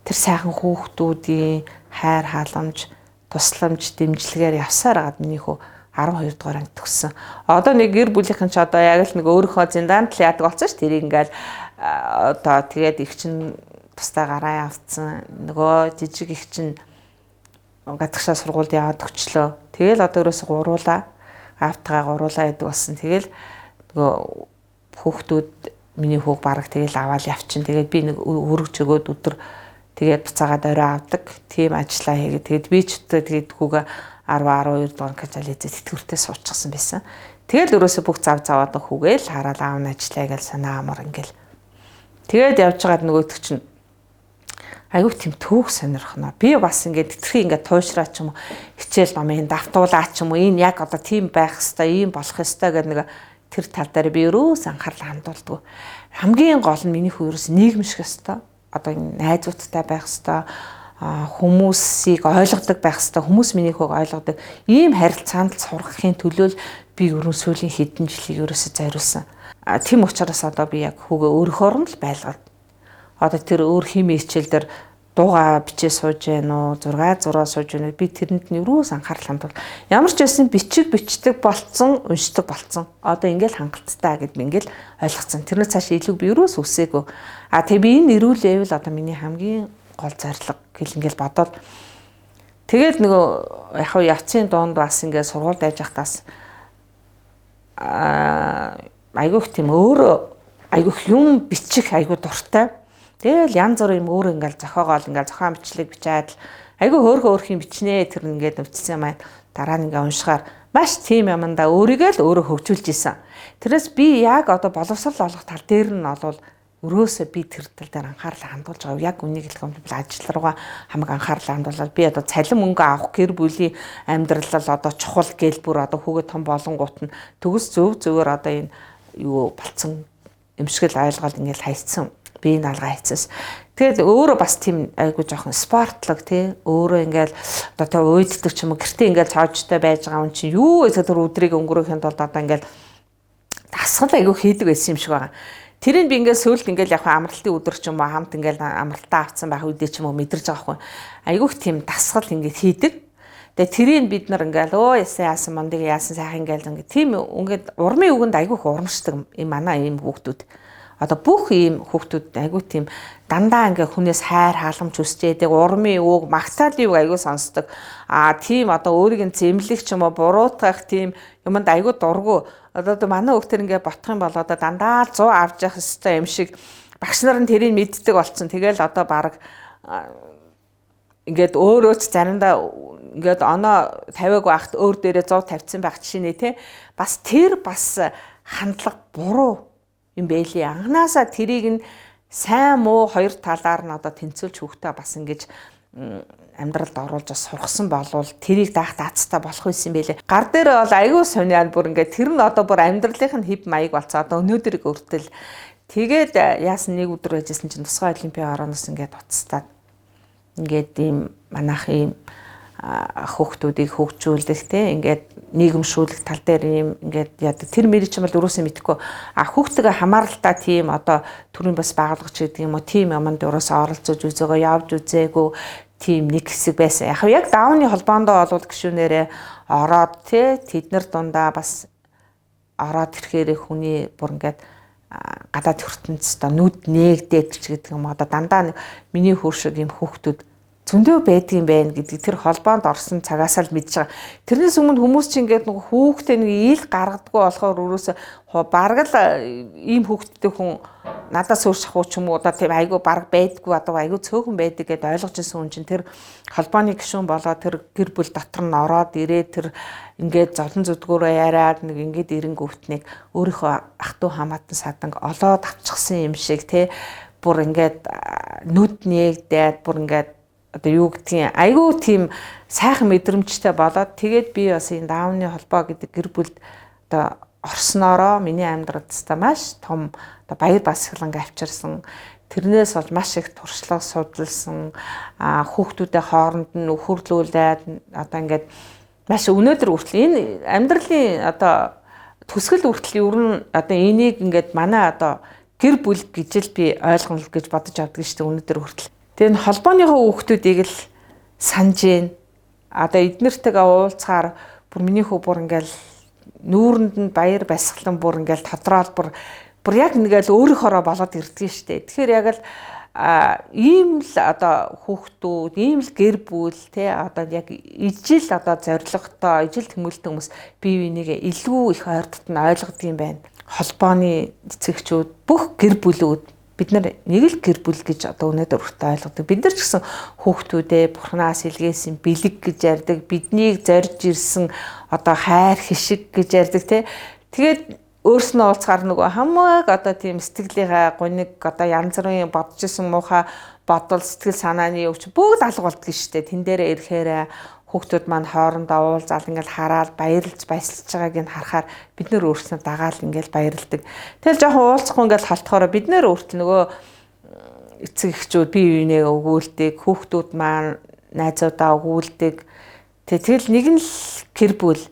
тэр сайхан хүүхдүүдийн хайр халамж тусламж дэмжлэгээр явсаар байгаад миний хүү 12 дугаар анги төгссөн. Одоо нэг гэр бүлийнхэн ч одоо яг л нэг өөрийнхөө зиндаанд л яадаг болсон ш. Тэрийг ингээл одоо тэгээд их чин тусдаа гараа явцсан. Нөгөө жижиг их чин гадагшаа сургуульд яваад өчлөө. Тэгэл одоо ерөөсө гуруулаа аавтайгаа гуруулаа гэдэг болсон. Тэгэл нөгөө хүүхдүүд миний хүүг бараг тэгэл аваад явчин. Тэгээд би нэг өргөж өгөөд өдөр тэгээд буцаагаад орой авдаг. Тийм ажиллаа хийгээд тэгээд би ч тэгээд хүүгээ 10 12 дугаар гэж ализээ тэтгэвртэй суучихсан байсан. Тэгэл өрөөсө бүх зав заваад хүүгээл хараад аав нь ажиллаа гэж санаа амар ингээл. Тэгээд явж байгаад нөгөөдөг чинь айгүй тийм түүх сонирхно. Би бас ингээд тэтгэх ингээд туйшраа ч юм уу хичээл номын давтуулаа ч юм уу энэ яг одоо тийм байх хэвээр ийм болох хэвээр гэдэг нэг тэр тал дээр би өрөөс анхаарлаа хандуулдаг. Хамгийн гол нь миний хүү ерөөс нийгэмших ёстой. Одоо энэ найзуудтай байх ёстой. хүмүүсийг ойлгодог байх хэвээр, хүмүүс миний хүүг ойлгодог ийм харилцаанд л сургахын төлөө л би өрөө сүүлийн хэдэн жилийг ерөөсөө зориулсан. Тийм учраас одоо би яг хүүгээ өөрөөхөөр нь л байлгаад. Одоо тэр өөр химийн хичээл дээр дууга бичээ сууж гэнэ үү, зураг зураа сууж гэнэ үү, би тэрэнд нь юус анхаарал хандвал ямар ч байсан бичиг бичдэг болцсон, уншдаг болцсон. Одоо ингээл хангалттай гэд би ингээл ойлгоцсон. Тэрнээс цааш илүү би юус үсээгүй. А тэг би энэ эрүүлээвэл одоо миний хамгийн гол зорилго гэл ингээл бодоод тэгээд нөгөө яг хав явцын дунд бас ингээд сургуульд байж байхдаас айгүйх тийм өөрөө айгүйх юм бичих айгүй дуртай. Тэгэл янз бүр юм өөр ингээл зохиогоол ингээл зохион бичлэг бичээд айгүй хөөрхөн өөрх юм бичнэ тэр ингээд өвчсөн маань дараа нь ингээ уншихаар маш тийм юмдаа өөрийгөө л өөрөө хөгжүүлж исэн. Тэрээс би яг одоо боловсрал олох тал дээр нь олвол өрөөсөө би тэр тал дээр анхаарлаа хандуулж байгаа. Яг үнийг хэлэх юм бол ажил руугаа хамаг анхаарлаа хандуулаад би одоо цалин мөнгө авах гэр бүлийн амьдрал л одоо чухал гээл бүр одоо хүүгээ том болонгууд нь төгс зөв зөвөр одоо энэ юу болцсон юм шиг л ойлгоод ингээл хайцсан. Би энэ алгаа хайцсан. Тэгээд өөрөө бас тийм айгу жоохон спортлог тий өөрөө ингээл одоо тэ уйддаг ч юм уу гэртээ ингээл цоожтой байж байгаа юм чинь юу гэсэн тэр өдрийг өнгөрөөхийн тулд одоо ингээл дасгал айгу хийдэг байсан юм шиг байгаа. Тэрийг би ингээд сүүлд ингээд яг амралтын өдөр ч юм уу хамт ингээд амралтаа авцсан байх үедээ ч юм уу мэдэрч байгаа хгүй. Айгүйх тийм дасгал ингээд хийдэг. Тэгээ тэрийг бид нар ингээд өө яасан яасан мандыг яасан сайхан ингээд ингээд тийм ингээд урмын үгэнд айгүйх урамшдаг юм манай ийм хүүхдүүд. Одоо бүх ийм хүүхдүүд айгүй тийм дандаа ингээ хүнээс хайр халамж хүсэж яадаг, урмын үг, магтаалын үг айгүй сонсдог. Аа тийм одоо өөрийг нь зэмлэх ч юм уу буруутгах тийм юмд айгүй дургу. Одоо манай хүүхдэр ингээ ботох юм бол одоо дандаа л 100 авч явах ёстой юм шиг багш нар нь тэрийг мэддэг болцсон. Тэгэл одоо баг ингээд өөрөө ч заримдаа ингээд оноо тавиагүй байхад өөр дээрээ 100 тавьсан байх жишээ нэ те. Бас тэр бас хандлага буруу юм бэлээ. Анханасаа тэрийг нь сайн муу хоёр талаар нь одоо тэнцвүүлж хүүхдээ бас ингэж амьдралд оруулж бас сургасан болвол тэрийг даах даацтай болох байсан бэлээ. Гар дээр бол айгүй сониан бүр ингээд тэр нь одоо бүр амьдралынх нь хэв маяг болцоо одоо өнөөдрийг өртөл. Тэгээд яасан нэг өдөр байжсэн чинь тусгай олимпийн орооноос ингээд уцтаад ингээд ийм манайх ийм хүүхдүүдийг хөгжүүлэх те ингээд нийгэмшүүлэх тал дээр ийм ингээд яадаг тэр мэрий ч юм бол өрөөсөө мэдэхгүй а хүүхдтэйгээ хамааралтай тийм одоо төрийн бас байгууллагч гэдэг юм уу тийм юмд өрөөсөө оролцож үзээгөө явж үзээгүй тийм нэг хэсэг байсан. Яг яг даавны холбоондоо болвол гişүнээрээ ороод те тэд нар дундаа бас ороод ирэхээр хүний бүр ингээд гадаад ертөнцид нүд нээгдээд ч гэдэг юм одоо дандаа миний хөр шиг ийм хүүхдүүд зөндөө байдгийн байна гэдэг тэр холбоонд орсон цагаасаа л мэдж байгаа. Тэрнээс өмнө хүмүүс чинь ингээд нэг хүүхдээ нэг ийл гаргадаггүй болохоор өрөөсөө бараг л ийм хүүхдтэй хүн надаас өөр шахуу ч юм уу одоо тийм айгүй бараг байдгүй одоо айгүй цөөхөн байдаг гэдээ ойлгож ирсэн хүн чинь тэр холбооны гишүүн болоо тэр гэр бүл дотор нь ороод ирээд тэр ингээд зовлон зүдгүүрээ яриад нэг ингээд ирэнгүүтнийг өөрийнхөө ах トゥ хамаатан саданг олоод авчихсан юм шиг те бүр ингээд нүд нээгдээд бүр ингээд одоо юу гэдгийг айгүй тийм сайхан мэдрэмжтэй болоод тэгээд би бас энэ даавны холбоо гэдэг гэр бүлд одоо орсноороо миний амьдралд маш том одоо баяр баясгаланг авчирсан. Тэрнээс болж маш их туршлага судалсан, хүүхдүүдээ хооронд нь өхөрлүүлээд одоо ингээд маш өнөөдөр хүртэл энэ амьдралын одоо төсгөл хүртэл ер нь одоо энийг ингээд манай одоо гэр бүл гэж л би ойлгоно гэж бодож авдаг шүү дээ өнөөдөр хүртэл. Тэгээ энэ холбооныхоо хүүхдүүдийг л санаж гин. Одоо эднэртэйгээ уулзахаар бүр миний хүү бүр ингээл нүүрэнд нь баяр баясгалан бүр ингээл тодроол бүр яг нэгэл өөрийнхоороо болоод ирдэг шүү дээ. Тэгэхээр яг л ийм л одоо хүүхдүүд, ийм л гэр бүл те одоо яг ижил одоо зоригтой, ижил тэмүүлэлтэй хүмүүс бие биенийгээ илүү их ойртот нь ойлгодог юм байна. Холбооны эцэгчүүд, бүх гэр бүлүүд бид нар нэг л гэр бүл гэж одоо өнөөдөр хүртэл ойлгодог. Бид нар ч гэсэн хүүхдүүдээ бурхнаас илгээсэн бэлэг гэж ярьдаг, биднийг зорж ирсэн одоо хайр хишиг гэж ярьдаг те. Тэгээд өөрснөө уулзахаар нөгөө хамаг одоо тийм сэтгэлийнхаа гуниг одоо янз бүрийн бодож исэн муухай бодол сэтгэл санааны өвч бүгд алга болдго шүү дээ. Тэн дээрээ ирэхээр хүүхдүүд маань хоорондоо уулзаал ингээл хараад баярлж баясалж байгааг нь харахаар бид нэр өөрснөө дагаал ингээл баярлдаг. Тэгэл жоохон уулзахгүй ингээл холтохороо бид нэр өөртөө нөгөө эцэг эхчүүд бие биенээ өгүүлдэг, хүүхдүүд маань найзуудаа өгүүлдэг. Тэгэл нэг нь л гэр бүл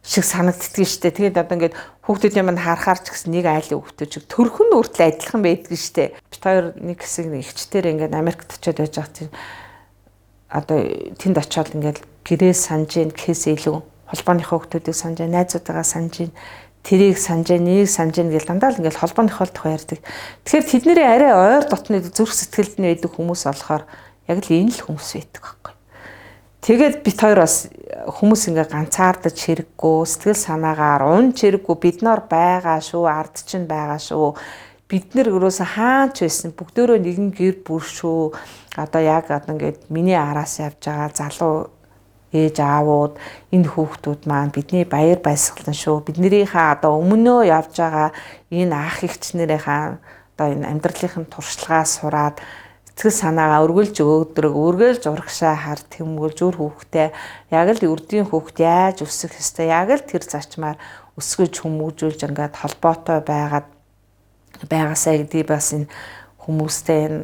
шиг санагддаг штэ. Тэгээд одоо ингээд хүүхдүүдийн мань харахаар ч гэсэн нэг айлын хүүхдүүд шиг төрхөн хүртэл адилхан байдаг штэ. Бид хоёр нэг хэсэг нэг эгчтэр ингээд Америкт очиод байж байгаа чинь одоо тэнд очиод ингээд гэрээ санаж гин гэхээс илүү холбооныхоо хүүхдүүдийг санаж, найзуудаагаа санаж гин, тэрийг санаж, нэг санаж гин гэл дандаа л ингээд холбооныхоо тухай ярьдаг. Тэгэхээр тэднэрийн арай ойр дотны зүрх сэтгэлд нь байдаг хүмүүс болохоор яг л энэ л хүмүүс байдаг байхгүй. Тэгээд бид хоёр бас хүмүүс ингээ ганцаардаж хэрэггүй, сэтгэл санаагаар унж хэрэггүй, бид нар байгаа шүү, ард чинь байгаа шүү. Бид нар өрөөсө хаач байсан бүгдөө нэгэн гэр бүл шүү. Одоо яг одоо ингээд миний араас явж байгаа залуу ээж аавууд энэ хүүхдүүд маань бидний баяр баясгалан шүү. Биднийхээ одоо өмнөө явж байгаа энэ ах эгч нарынхаа одоо энэ амьдралын туршлагаас сураад сэтгэл санаагаа өргөлж өөдрөг, өргөлж урагшаа хар тэмүүлж үр хүүхдээ яг л үрдийн хүүхд яаж өсөх ёстой, яг л тэр зарчмаар өсгөж хүмүүжүүлж ингээд холбоотой байгаад байгаасаа гэдгийг бас энэ хүмүүстэй энэ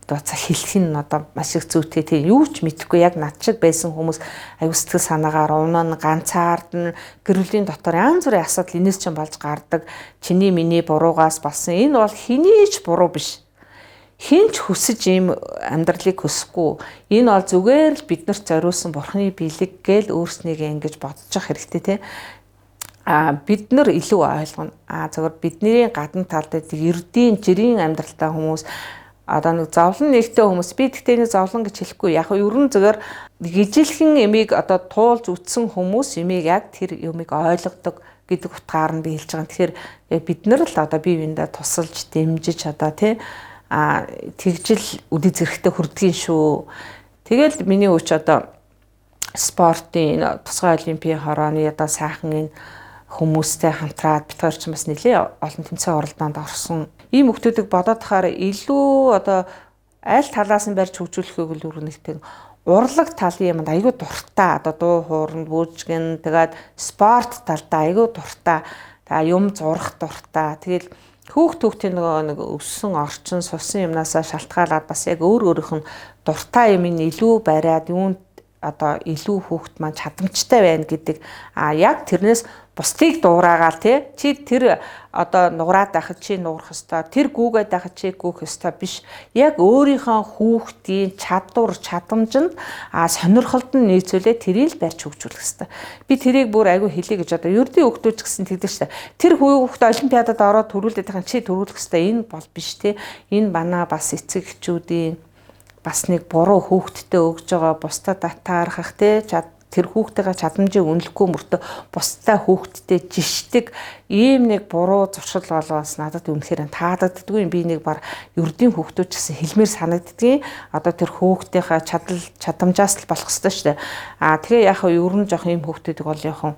одоо хэлэх нь одоо маш их зүйтэй. Тийм юу ч мэдэхгүй яг над шиг байсан хүмүүс аюу сэтгэл санаагаар унана, ганцаардна, гэр бүлийн дотор янз бүрийн асуудал энэс чинь болж гардаг. Чиний миний буруугаас болсон. Энэ бол хэний ч буруу биш. Хэн ч хүсэж ийм амьдралыг хүсэхгүй. Энэ бол зүгээр л биднэрт зориулсан бурхны бэлэг гээл өөрснийгээ ингэж бодчих хэрэгтэй те. А бид нар илүү ойлгоно. А зөвхөн бидний гадна талд байдаг эрдийн жирийн амьдралтай хүмүүс одоо нэг зовлон нэгтэй хүмүүс би тэгтээ нэг зовлон гэж хэлэхгүй. Яг нь ерөн зөвөр гижилхэн эмийг одоо туулж үтсэн хүмүүс эмийг яг тэр юмыг ойлгодог гэдэг утгаар нь би хэлж байгаа. Тэгэхээр яг бид нар л одоо бие биендээ тусалж дэмжиж одоо тий а тэгжил үдээ зэрэгтэй хүрдгийн шүү. Тэгэл миний хүч одоо спортын тусгай олимпийн хорооны одоо сайхан энэ хүмүүстэй хамтраад бид хоёр ч бас нэлээ олон тэмцээн оролдоонд орсон. Ийм хүмүүсийг бодоод тахаар илүү одоо аль талаас нь барьж хөгжүүлэхийг л өрнөх тийм урлаг талын юмд айгүй дуртай. Одоо дуу хуурнд бүжгэн тэгээд спорт талдаа айгүй дуртай. Тэгээ юм зурах дуртай. Тэгэл хүүхд хүүхдийн нөгөө нэг өссөн орчин сурсан юмнасаа шалтгаалаад бас яг өөр өөрийнх нь дуртай юм нь илүү бариад юунд одоо илүү хүүхд маань чадамжтай байна гэдэг. А яг тэрнээс бусдыг дуурайгаал тий чи тэр одоо нуграад байхад чи нуграх ёстой, тэр гүүгээд байхад чи гүүх ёстой биш. Яг өөрийнхөө хүүхдийн чадвар чадамжинд а сонирхолд нь нийцүүлээ тэрийг л барьж хөгжүүлэх ёстой. Би тэрийг бүр айгүй хэлье гэж одоо ердийн хүүхдүүд ч гэсэн тэгдэг шээ. Тэр хүүхд олимпиадад ороод төрүүлээд байгаа чи төрүүлэх ёстой, энэ бол биш тий. Энэ банаа бас эцэг эхчүүдийн бас нэг буруу хүүхдтэй өгж байгаа бусдад татаархах тий тэр хүүхдтэйгээ чадамжийг үнэлэхгүй мөртөө бусдаа хүүхдтэй жишдэг ийм нэг буруу зуршил болоос надад үнэхээр таадагддаггүй юм. Би нэг бар ердийн хүүхдүүд ч гэсэн хэлмээр санагддгийн. Одоо тэр хүүхдийнхаа чадал чадамжаас л болох ёстой шүү дээ. Аа тэгээ яг хаа ер нь жоох ийм хүүхдүүдийг бол яг хаа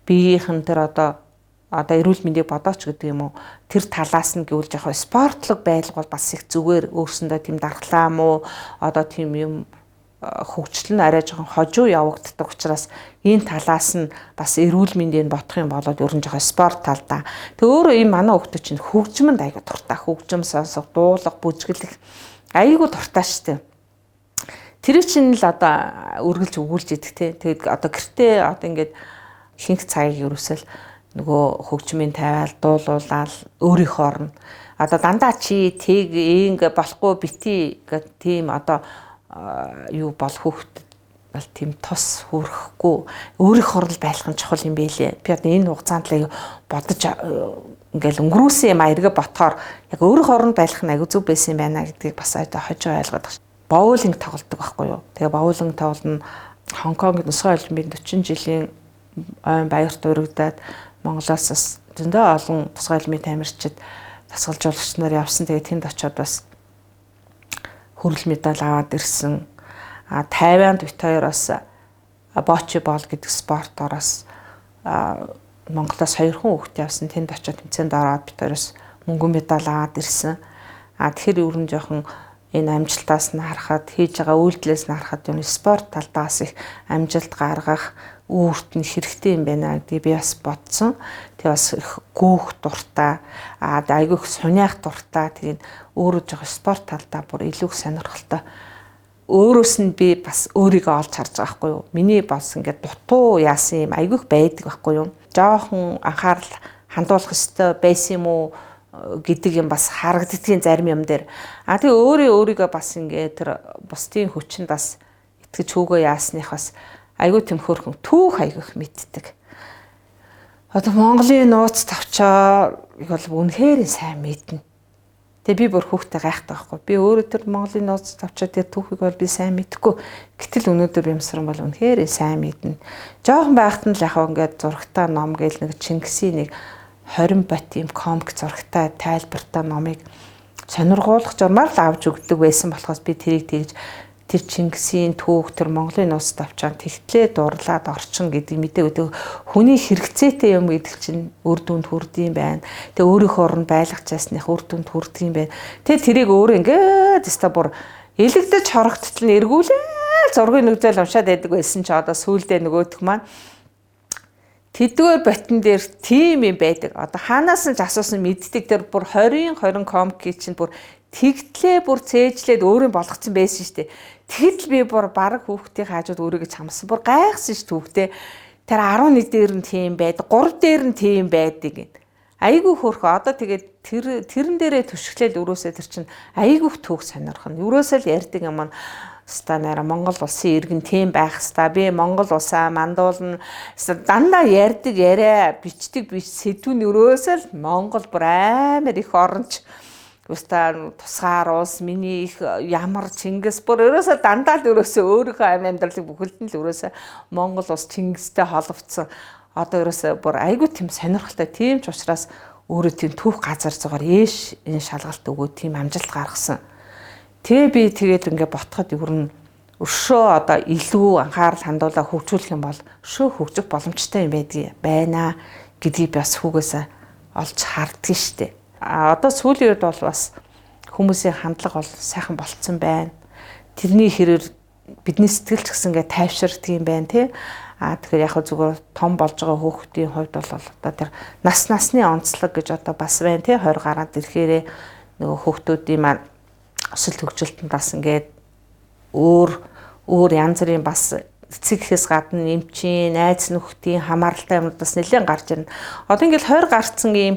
биеийнх нь тэр одоо эрүүл мэндийг бодооч гэдэг юм уу, тэр талаас нь гэвэл жоохон спортлог байлгуул бас их зүгээр өөрсөндөө тийм дархлаа мó одоо тийм юм хөгжил нь арай жоохон хожуу явагддаг учраас энэ талаас нь бас эрүүл мэндийг бодох юм болоод ер нь жоохон спорт талдаа. Тэг өөрөө ийм манай хүүхдүүд чинь хөгжмөнд айгүй дуртай, хөгжим сонсох, дуулах, бүжиглэх айгүй дуртай шүү дээ. Тэр чинь л одоо үргэлж өгүүлж идэх те. Тэгээд одоо гэртээ одоо ингээд ихэнх цагийг ерөөсөл нөгөө хөгжмийн тавиал дуулуулаад өөрийнхөө орно. Одоо дандаа чи тэг ингэ болохгүй бити гэх тийм одоо юу бол хүүхд бол тийм тус хүрхэхгүй өөрийнхөө л байх нь чухал юм бэлээ. Би одоо энэ хугацаанд л бодож ингээл өнгөрүүлсэн юм а эргээ ботхоор яг өөрийнхөө оронд байх нь аягүй зүг байсан юм байна гэдгийг бас одоо хожоо ойлгоод байна. Боулинг тоглодог байхгүй юу? Тэгээ боулинг тоглоно. Хонконгд нусгай олимпийн 40 жилийн ойн баярт урагдаад Монголоос бас зөндөө олон тусгай олимпийн тамирчид дасгалжуулагч нар явсан. Тэгээ тэнд очиод бас хүрэл медаль аваад ирсэн. А Тайванд бит хоёр бас бочи бол гэдэг спортоор бас Монголоос 2 хүн хүүхэд явсан. Тэнд очиод тэмцээнд ороод бит хоёроос мөнгөн медаль аваад ирсэн. А тэгэхээр ер нь жоохон Энэ амжилтаас нь харахад, хийж байгаа үйлдэлээс нь харахад юм спорт талдаас их амжилт гаргах үүрт нь хэрэгтэй юм байна гэдгийг би бас бодсон. Тэгээ бас их гүүх дуртай, айгүй их суниах дуртай. Тэгээд өөрөө жоох спорт талдаа бүр илүү их сонирхолтой. Өөрөөс нь би бас өөрийгөө олж харж байгаа байхгүй юу? Миний бас ингээд дутуу яасан юм айгүй их байдаг байхгүй юу? Жоохон анхаарал хандуулах ёстой байсан юм уу гэдэг юм бас харагддгийн зарим юм дээр. Тэгээ өөрийгөө бас ингээд тэр бусдын хүчинд бас итгэж хүүгөө яасных бас айгүй тэм хөөрхөн түүх айгүй их мэддэг. Одоо Монголын нууц тавчаа бол үнэхээр сайн мэднэ. Тэгээ би бүр хүүхдээ гайхдаг байхгүй. Би өөрөө тэр Монголын нууц тавчаа тэр түүхийг бол би сайн мэдэхгүй. Гэтэл өнөөдөр Бямсран бол үнэхээр сайн мэднэ. Жохон байхад нь л яг ингээд зурагтай ном гээл нэг Чингисийн нэг 20 бот ийм комик зурагтай тайлбартай номыг сонирхуулах журмаар л авч өгдөг байсан болохоос би тэрийг тэгж тэр Чингисийн түүх, тэр Монголын нууц тавчаан тэгтлээ дурлаад орчин гэдэг мэдээ өгдөг. Хүний хэрэгцээтэй юм гэдэг чинь үр дүнд хүрдэм байна. Тэгээ өөрийнхөө оронд байлгах часных үр дүнд хүрдэг юм байна. Тэгээ тэрийг өөрөө ингээд өстой бүр элэгдэж хорогдтол нь эргүүлээ зургийн нүгзэл уншаад байдаг байсан чи одоо сүүлдээ нөгөөх маань тэдгээр ботон дээр тийм юм байдаг. Одоо хаанаас нь ч асуусан мэддэг тэр бүр 20 20 комики чинь бүр тэгтлээ бүр цээжлээд өөрөө болгоцсон байсан шүү дээ. Тэгэхэд л би бүр бараг хүүхдийн хажууд өөрийгөө чамсан. Бүр гайхсан шүү хүүхдээ. Тэр 11 дээр нь тийм байдаг, 3 дээр нь тийм байдаг гэд. Айгүй хөөрхөн. Одоо тэгээд тэрэн дээрээ түшиглээл өрөөсөө тэр чинь айгүй түүх сонирхно. Өрөөсөө л ярьдаг юм нь станаараа Монгол улсын иргэн тийм байх хэвээр. Би Монгол улсаа мандуулна. Дандаа ярьдаг яриа, бичдэг бич сэдвүүн өрөөсөө л Монгол бүр амар их оронч Өста тусгаар улс миний их ямар Чингис бүр ерөөсөө дандаа л ерөөсөө өөрийнхөө амьдралыг бүхэлд нь л ерөөсөө Монгол улс Чингистэй холбогдсон. Одоо ерөөсөө бүр айгүй тийм сонирхолтой тийм ч учраас өөрөө тийм түүх газар зугаар ээш энэ шалгалт өгөө тийм амжилт гаргасан. Тэгээ би тэгээд ингээ ботход ер нь өшөө одоо илүү анхаарал хандуулаа хөгжүүлэх юм бол өшөө хөгжих боломжтой юм байдгийг байна гэдгийг бас хүүгээсээ олж харддаг штеп. А одоо сүүлийн үед бол бас хүмүүсийн хандлага бол сайхан болцсон байна. Тэрний хэрээр бидний сэтгэл ч гэсэн ингээ тайвширдаг юм байна тий. А тэгэхээр яг зүгээр том болж байгаа хүүхдийн хувьд бол одоо тэр насны онцлог гэж одоо бас байна тий. 20 гараад ирэхээрээ нөгөө хүүхдүүдийн маань өсөлт хөгжилтөнд бас ингээд өөр янз бүрийн бас эцэг эхээс гадна эмчийн, найз нөхдийн хамааралтай юмнууд бас нэлээд гарч ирнэ. Одоо ингээл 20 гарцсан ийм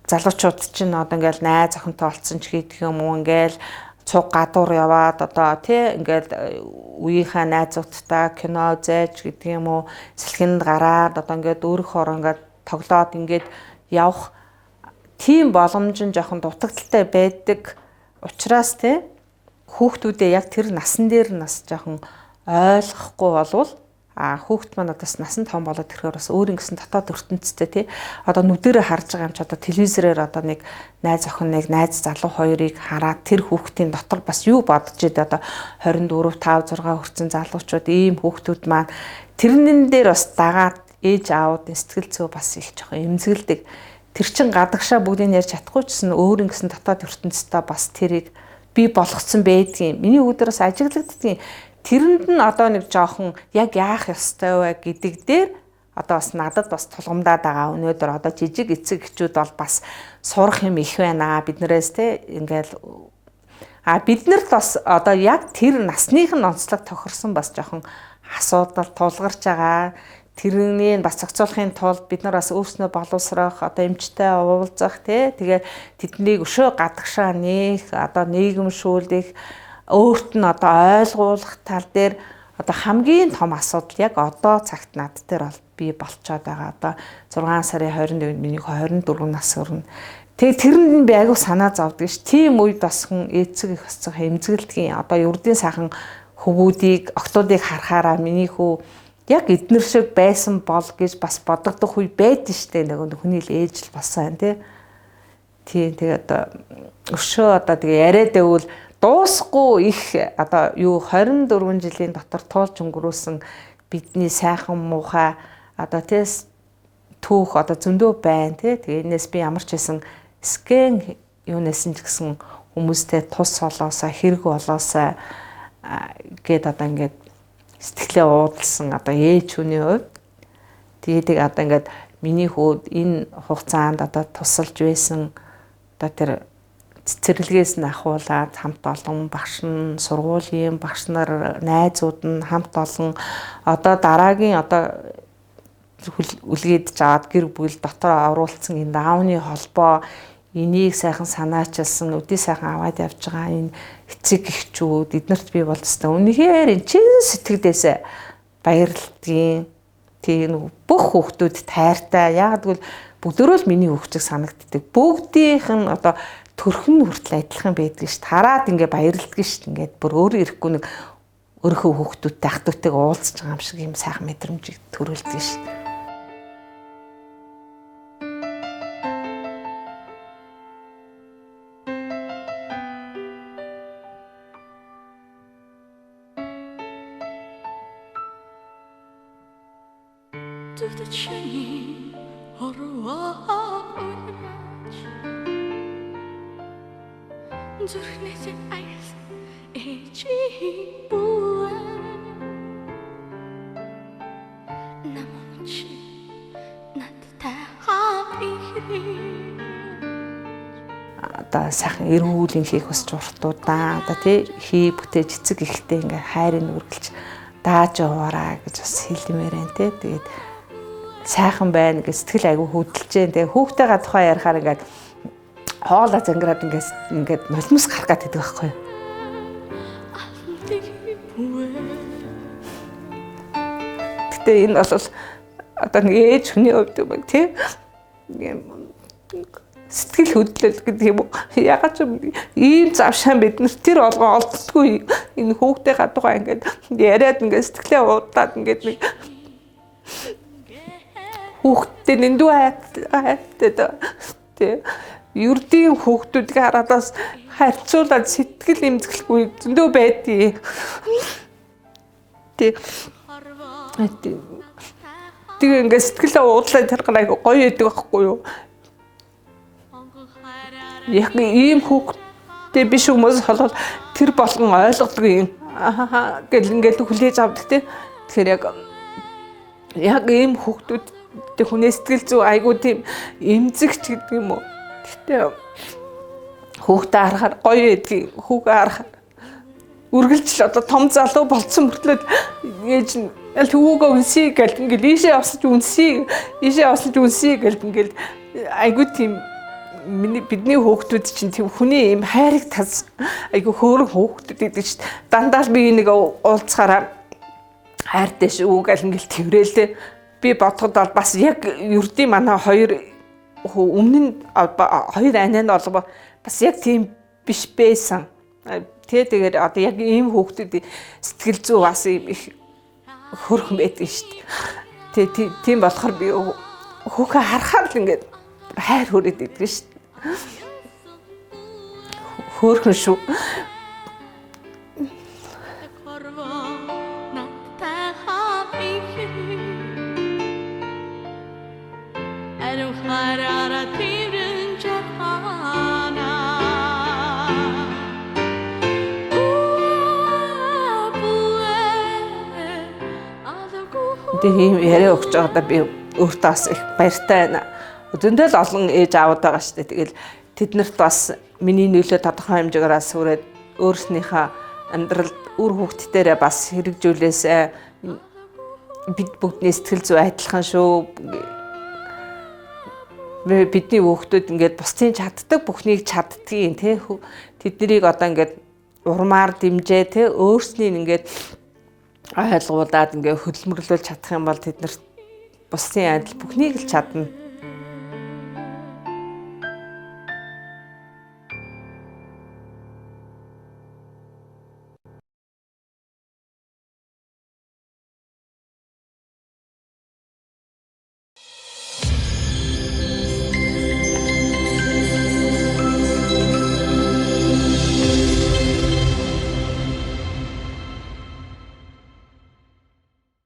залуучууд чинь одоо ингээл найз охинтой олцсон ч гэдэг юм уу ингээл цуг гадуур яваад одоо тий ингээл үеийнхээ найзуудтай кино үзэж гэдэг юм уу сэлхэнд гараад одоо ингээд өөрийнхөө ингээд тоглоод ингээд явах тийм боломж нь жоохон дутагдaltaй байдаг учраас тий хүүхдүүдээ яг тэр насан дээр нас жоохон ойлгохгүй болвол а хүүхд маань одоо насан том болоод ирэхээр бас өөр ингэсэн дотоод ертөнцтэй тий одоо нүдэрээ харж байгаа юм чи одоо телевизээр одоо нэг найз охин нэг найз залуу хоёрыг хараад тэр хүүхдийн дотор бас юу бодож идэв одоо 24 5 6 хүрсэн залуучууд ийм хүүхдүүд маань тэрнэн дээр бас дагаад ээж аавуудын сэтгэл зүй бас их жоохон эмзэгэлдэг. Тэр чин гадагшаа бүгдийг ярьж чадахгүй ч гэсэн өөр ингэсэн дотоод ертөнцтэй бас тэрийг би болгоцсон байдгийн. Миний үүдээр бас ажиглагддгийн. Тэрэнд нь одоо нэг жоохон яг яах ёстой вэ гэдэг дээр одоо бас надад бас тулгамдаад байгаа. Өнөөдөр одоо жижиг эцэг эхчүүд бол бас сурах юм их байна биднээс те ингээл а биднэрт бас одоо яг тэр насных нь онцлог тохирсон бас жоохон асуудал тулгарч байгаа. Тэрнийг бас зохицуулахын тулд бид нар бас өөрснөө боловсрох, одоо эмчтэй уулзах тий. Тэгээд тэднийг өшөө гадагшаа нээх, одоо нийгэмшүүлэх, өөрт нь одоо ойлгуулах тал дээр одоо хамгийн том асуудал яг одоо цагт над дээр бол би болцоод байгаа. Одоо 6 сарын 21-нд миний 24 нас өрнө. Тэгээ тэрэнд нь би айгүй санаа зовдөг ш. Тийм үед бас хүн эцэг их бас эмзэгэлдгийн. Одоо ердийн сайхан хөвгүүдийг, октоодыг харахаараа миний хүү яг эднэр шиг байсан бол гэж бас бодогдох үе байдэн штэ. Нөгөө хүний л ээж л болсон тий. Тийм тэгээ одоо өшөө одоо тэгээ яриад байвал дуусахгүй их одоо юу 24 жилийн дотор туулж өнгөрөөсөн бидний сайхан муухай одоо тий түүх одоо зөндөө байна тий. Тэгээ энэс би ямар ч байсан скэн юунаас нь ч гэсэн хүмүүстэй тус олоосаа хэрэг болоосаа гээд одоо ингээд сэтгэлээ уудалсан одоо ээж хүний хувьд тэгээд одоо ингээд миний хүүд энэ хугацаанд одоо тусалж байсан одоо тэр цэцэрлэгээс нь ахуулаад хамт олон багш нь сургуулийн багш нар найзууд нь хамт олон одоо дараагийн одоо үлгээдж аваад гэр бүл дотор оруулсан энэ даавны холбоо энийг сайхан санаачилсан өдий сайхан аваад явж байгаа энэ эцэг эхчүүд эднэрт би бол өстой үнэхээр энэ чин сэтгэлдээсээ баярлдгийн. Тийм бүх хүүхдүүд тайртай. Яг гэвэл бүгдөө л миний хүүхчиг санагддаг. Бүгдийнх нь одоо төрхөн хүртэл адилхан байдаг ш. Тараад ингээ баярлдаг ш. Ингээд бүр өөрөө ирэхгүй нэг өөрийнхөө хүүхдүүдтэй ах дүүтэйгээ уулзж байгаа юм шиг юм сайхан мэдрэмжийг төрүүлдэг ш. Зүрхнээсээ аялсан ээжийн бүвэ намун чи надтай хамт ихрээ. Одоо сайхан эрүүл хийх бас уртуудаа одоо тий хий бүтээж эцэг ихтэй ингээ хайрыг үргэлж дааж яваараа гэж бас хэлмээр байна тий. Тэгээд сайхан байна гэж сэтгэл айгүй хөдөлж जैन. Тэгээ хүүхдтэйгээ тухай ярихаар ингээд хоолоо зангираад ингээд нулимс гарах гээд байдаг байхгүй юу. Гэтэ энэ бол одоо нэг ээж хүний хувьд юм тий сэтгэл хөдлөл гэдэг юм уу. Ягаад ч ийм завшаан бид нар тэр болгон олддоггүй энэ хүүхдээ гадуугаа ингээд яриад ингээд сэтгэлээ уудаад ингээд нэг хүүхдтэй нэндүү хайртай тий ердийн хүүхдүүдийг хараад бас харьцуулаад сэтгэл эмзэглэхгүй зөндөө байдгийг. Тий. Тэгээ ингээд сэтгэлээ уудлаад тархаар айгу гоё байдаг байхгүй юу? Яг ийм хүүхдтэй биш хүмүүс болол тэр болгон ойлгодог юм. Аа гэл ингээд хүлээж авдаг тий. Тэгэхээр яг ийм хүүхдүүдтэй хүний сэтгэл зүй айгу тийм эмзэгч гэдэг юм уу? Гэтэ хүүхдээ харахаар гоё байдгийг хүүгээ харахаар үргэлжил одоо том залуу болцсон мөртлөө ээж нь аль хүүгээ үнсэе гэл ингээл ийшээ авсаж үнсэе ийшээ авсаж үнсэе гэл ингээл айгуу тийм бидний хүүхдүүд чинь тийм хүний ийм хайрыг тас айгуу хөөрөн хүүхдүүд гэдэг чинь дандаа л би нэг уулзахаараа хайртай шүү гэл ингээл тэрээлээ. Би бодоход бол бас яг ердийн манай хоёр өмнө нь хоёр анаа нь бол бас яг тийм биш байсан. Тэ тэгээд одоо яг ийм хүүхдүүд сэтгэл зүй бас ийм их хөрхөн байдаг шүү дээ. Тэ тийм болохоор би хүүхээ харахаар л ингээд хайр хүрээд идэг шүү дээ. Хөөрхөн шүү. Тэгээ ийм яриа өгч байгаадаа би өөртөө бас их баяртай байна. Зөндөө л олон ээж аауд байгаа шүү дээ. Тэгэл тэднэрт бас миний нөлөө тодорхой хэмжээгээр бас хүрээд өөрснийхөө амьдралд үр хүүхдтэрээ бас хэрэгжүүлээсэй. Бид бүгдний сэтгэл зүй адилхан шүү. Бидний хүүхдүүд ингээд бусдын чаддаг бүхнийг чаддгийн тий. Тэднийг одоо ингээд урмаар дэмжээ тий. Өөрсний ингээд ойлгуулад ингээд хөдөлмөрлүүлж чадах юм бол тэд нарт бусдын адил бүхнийг л чадна.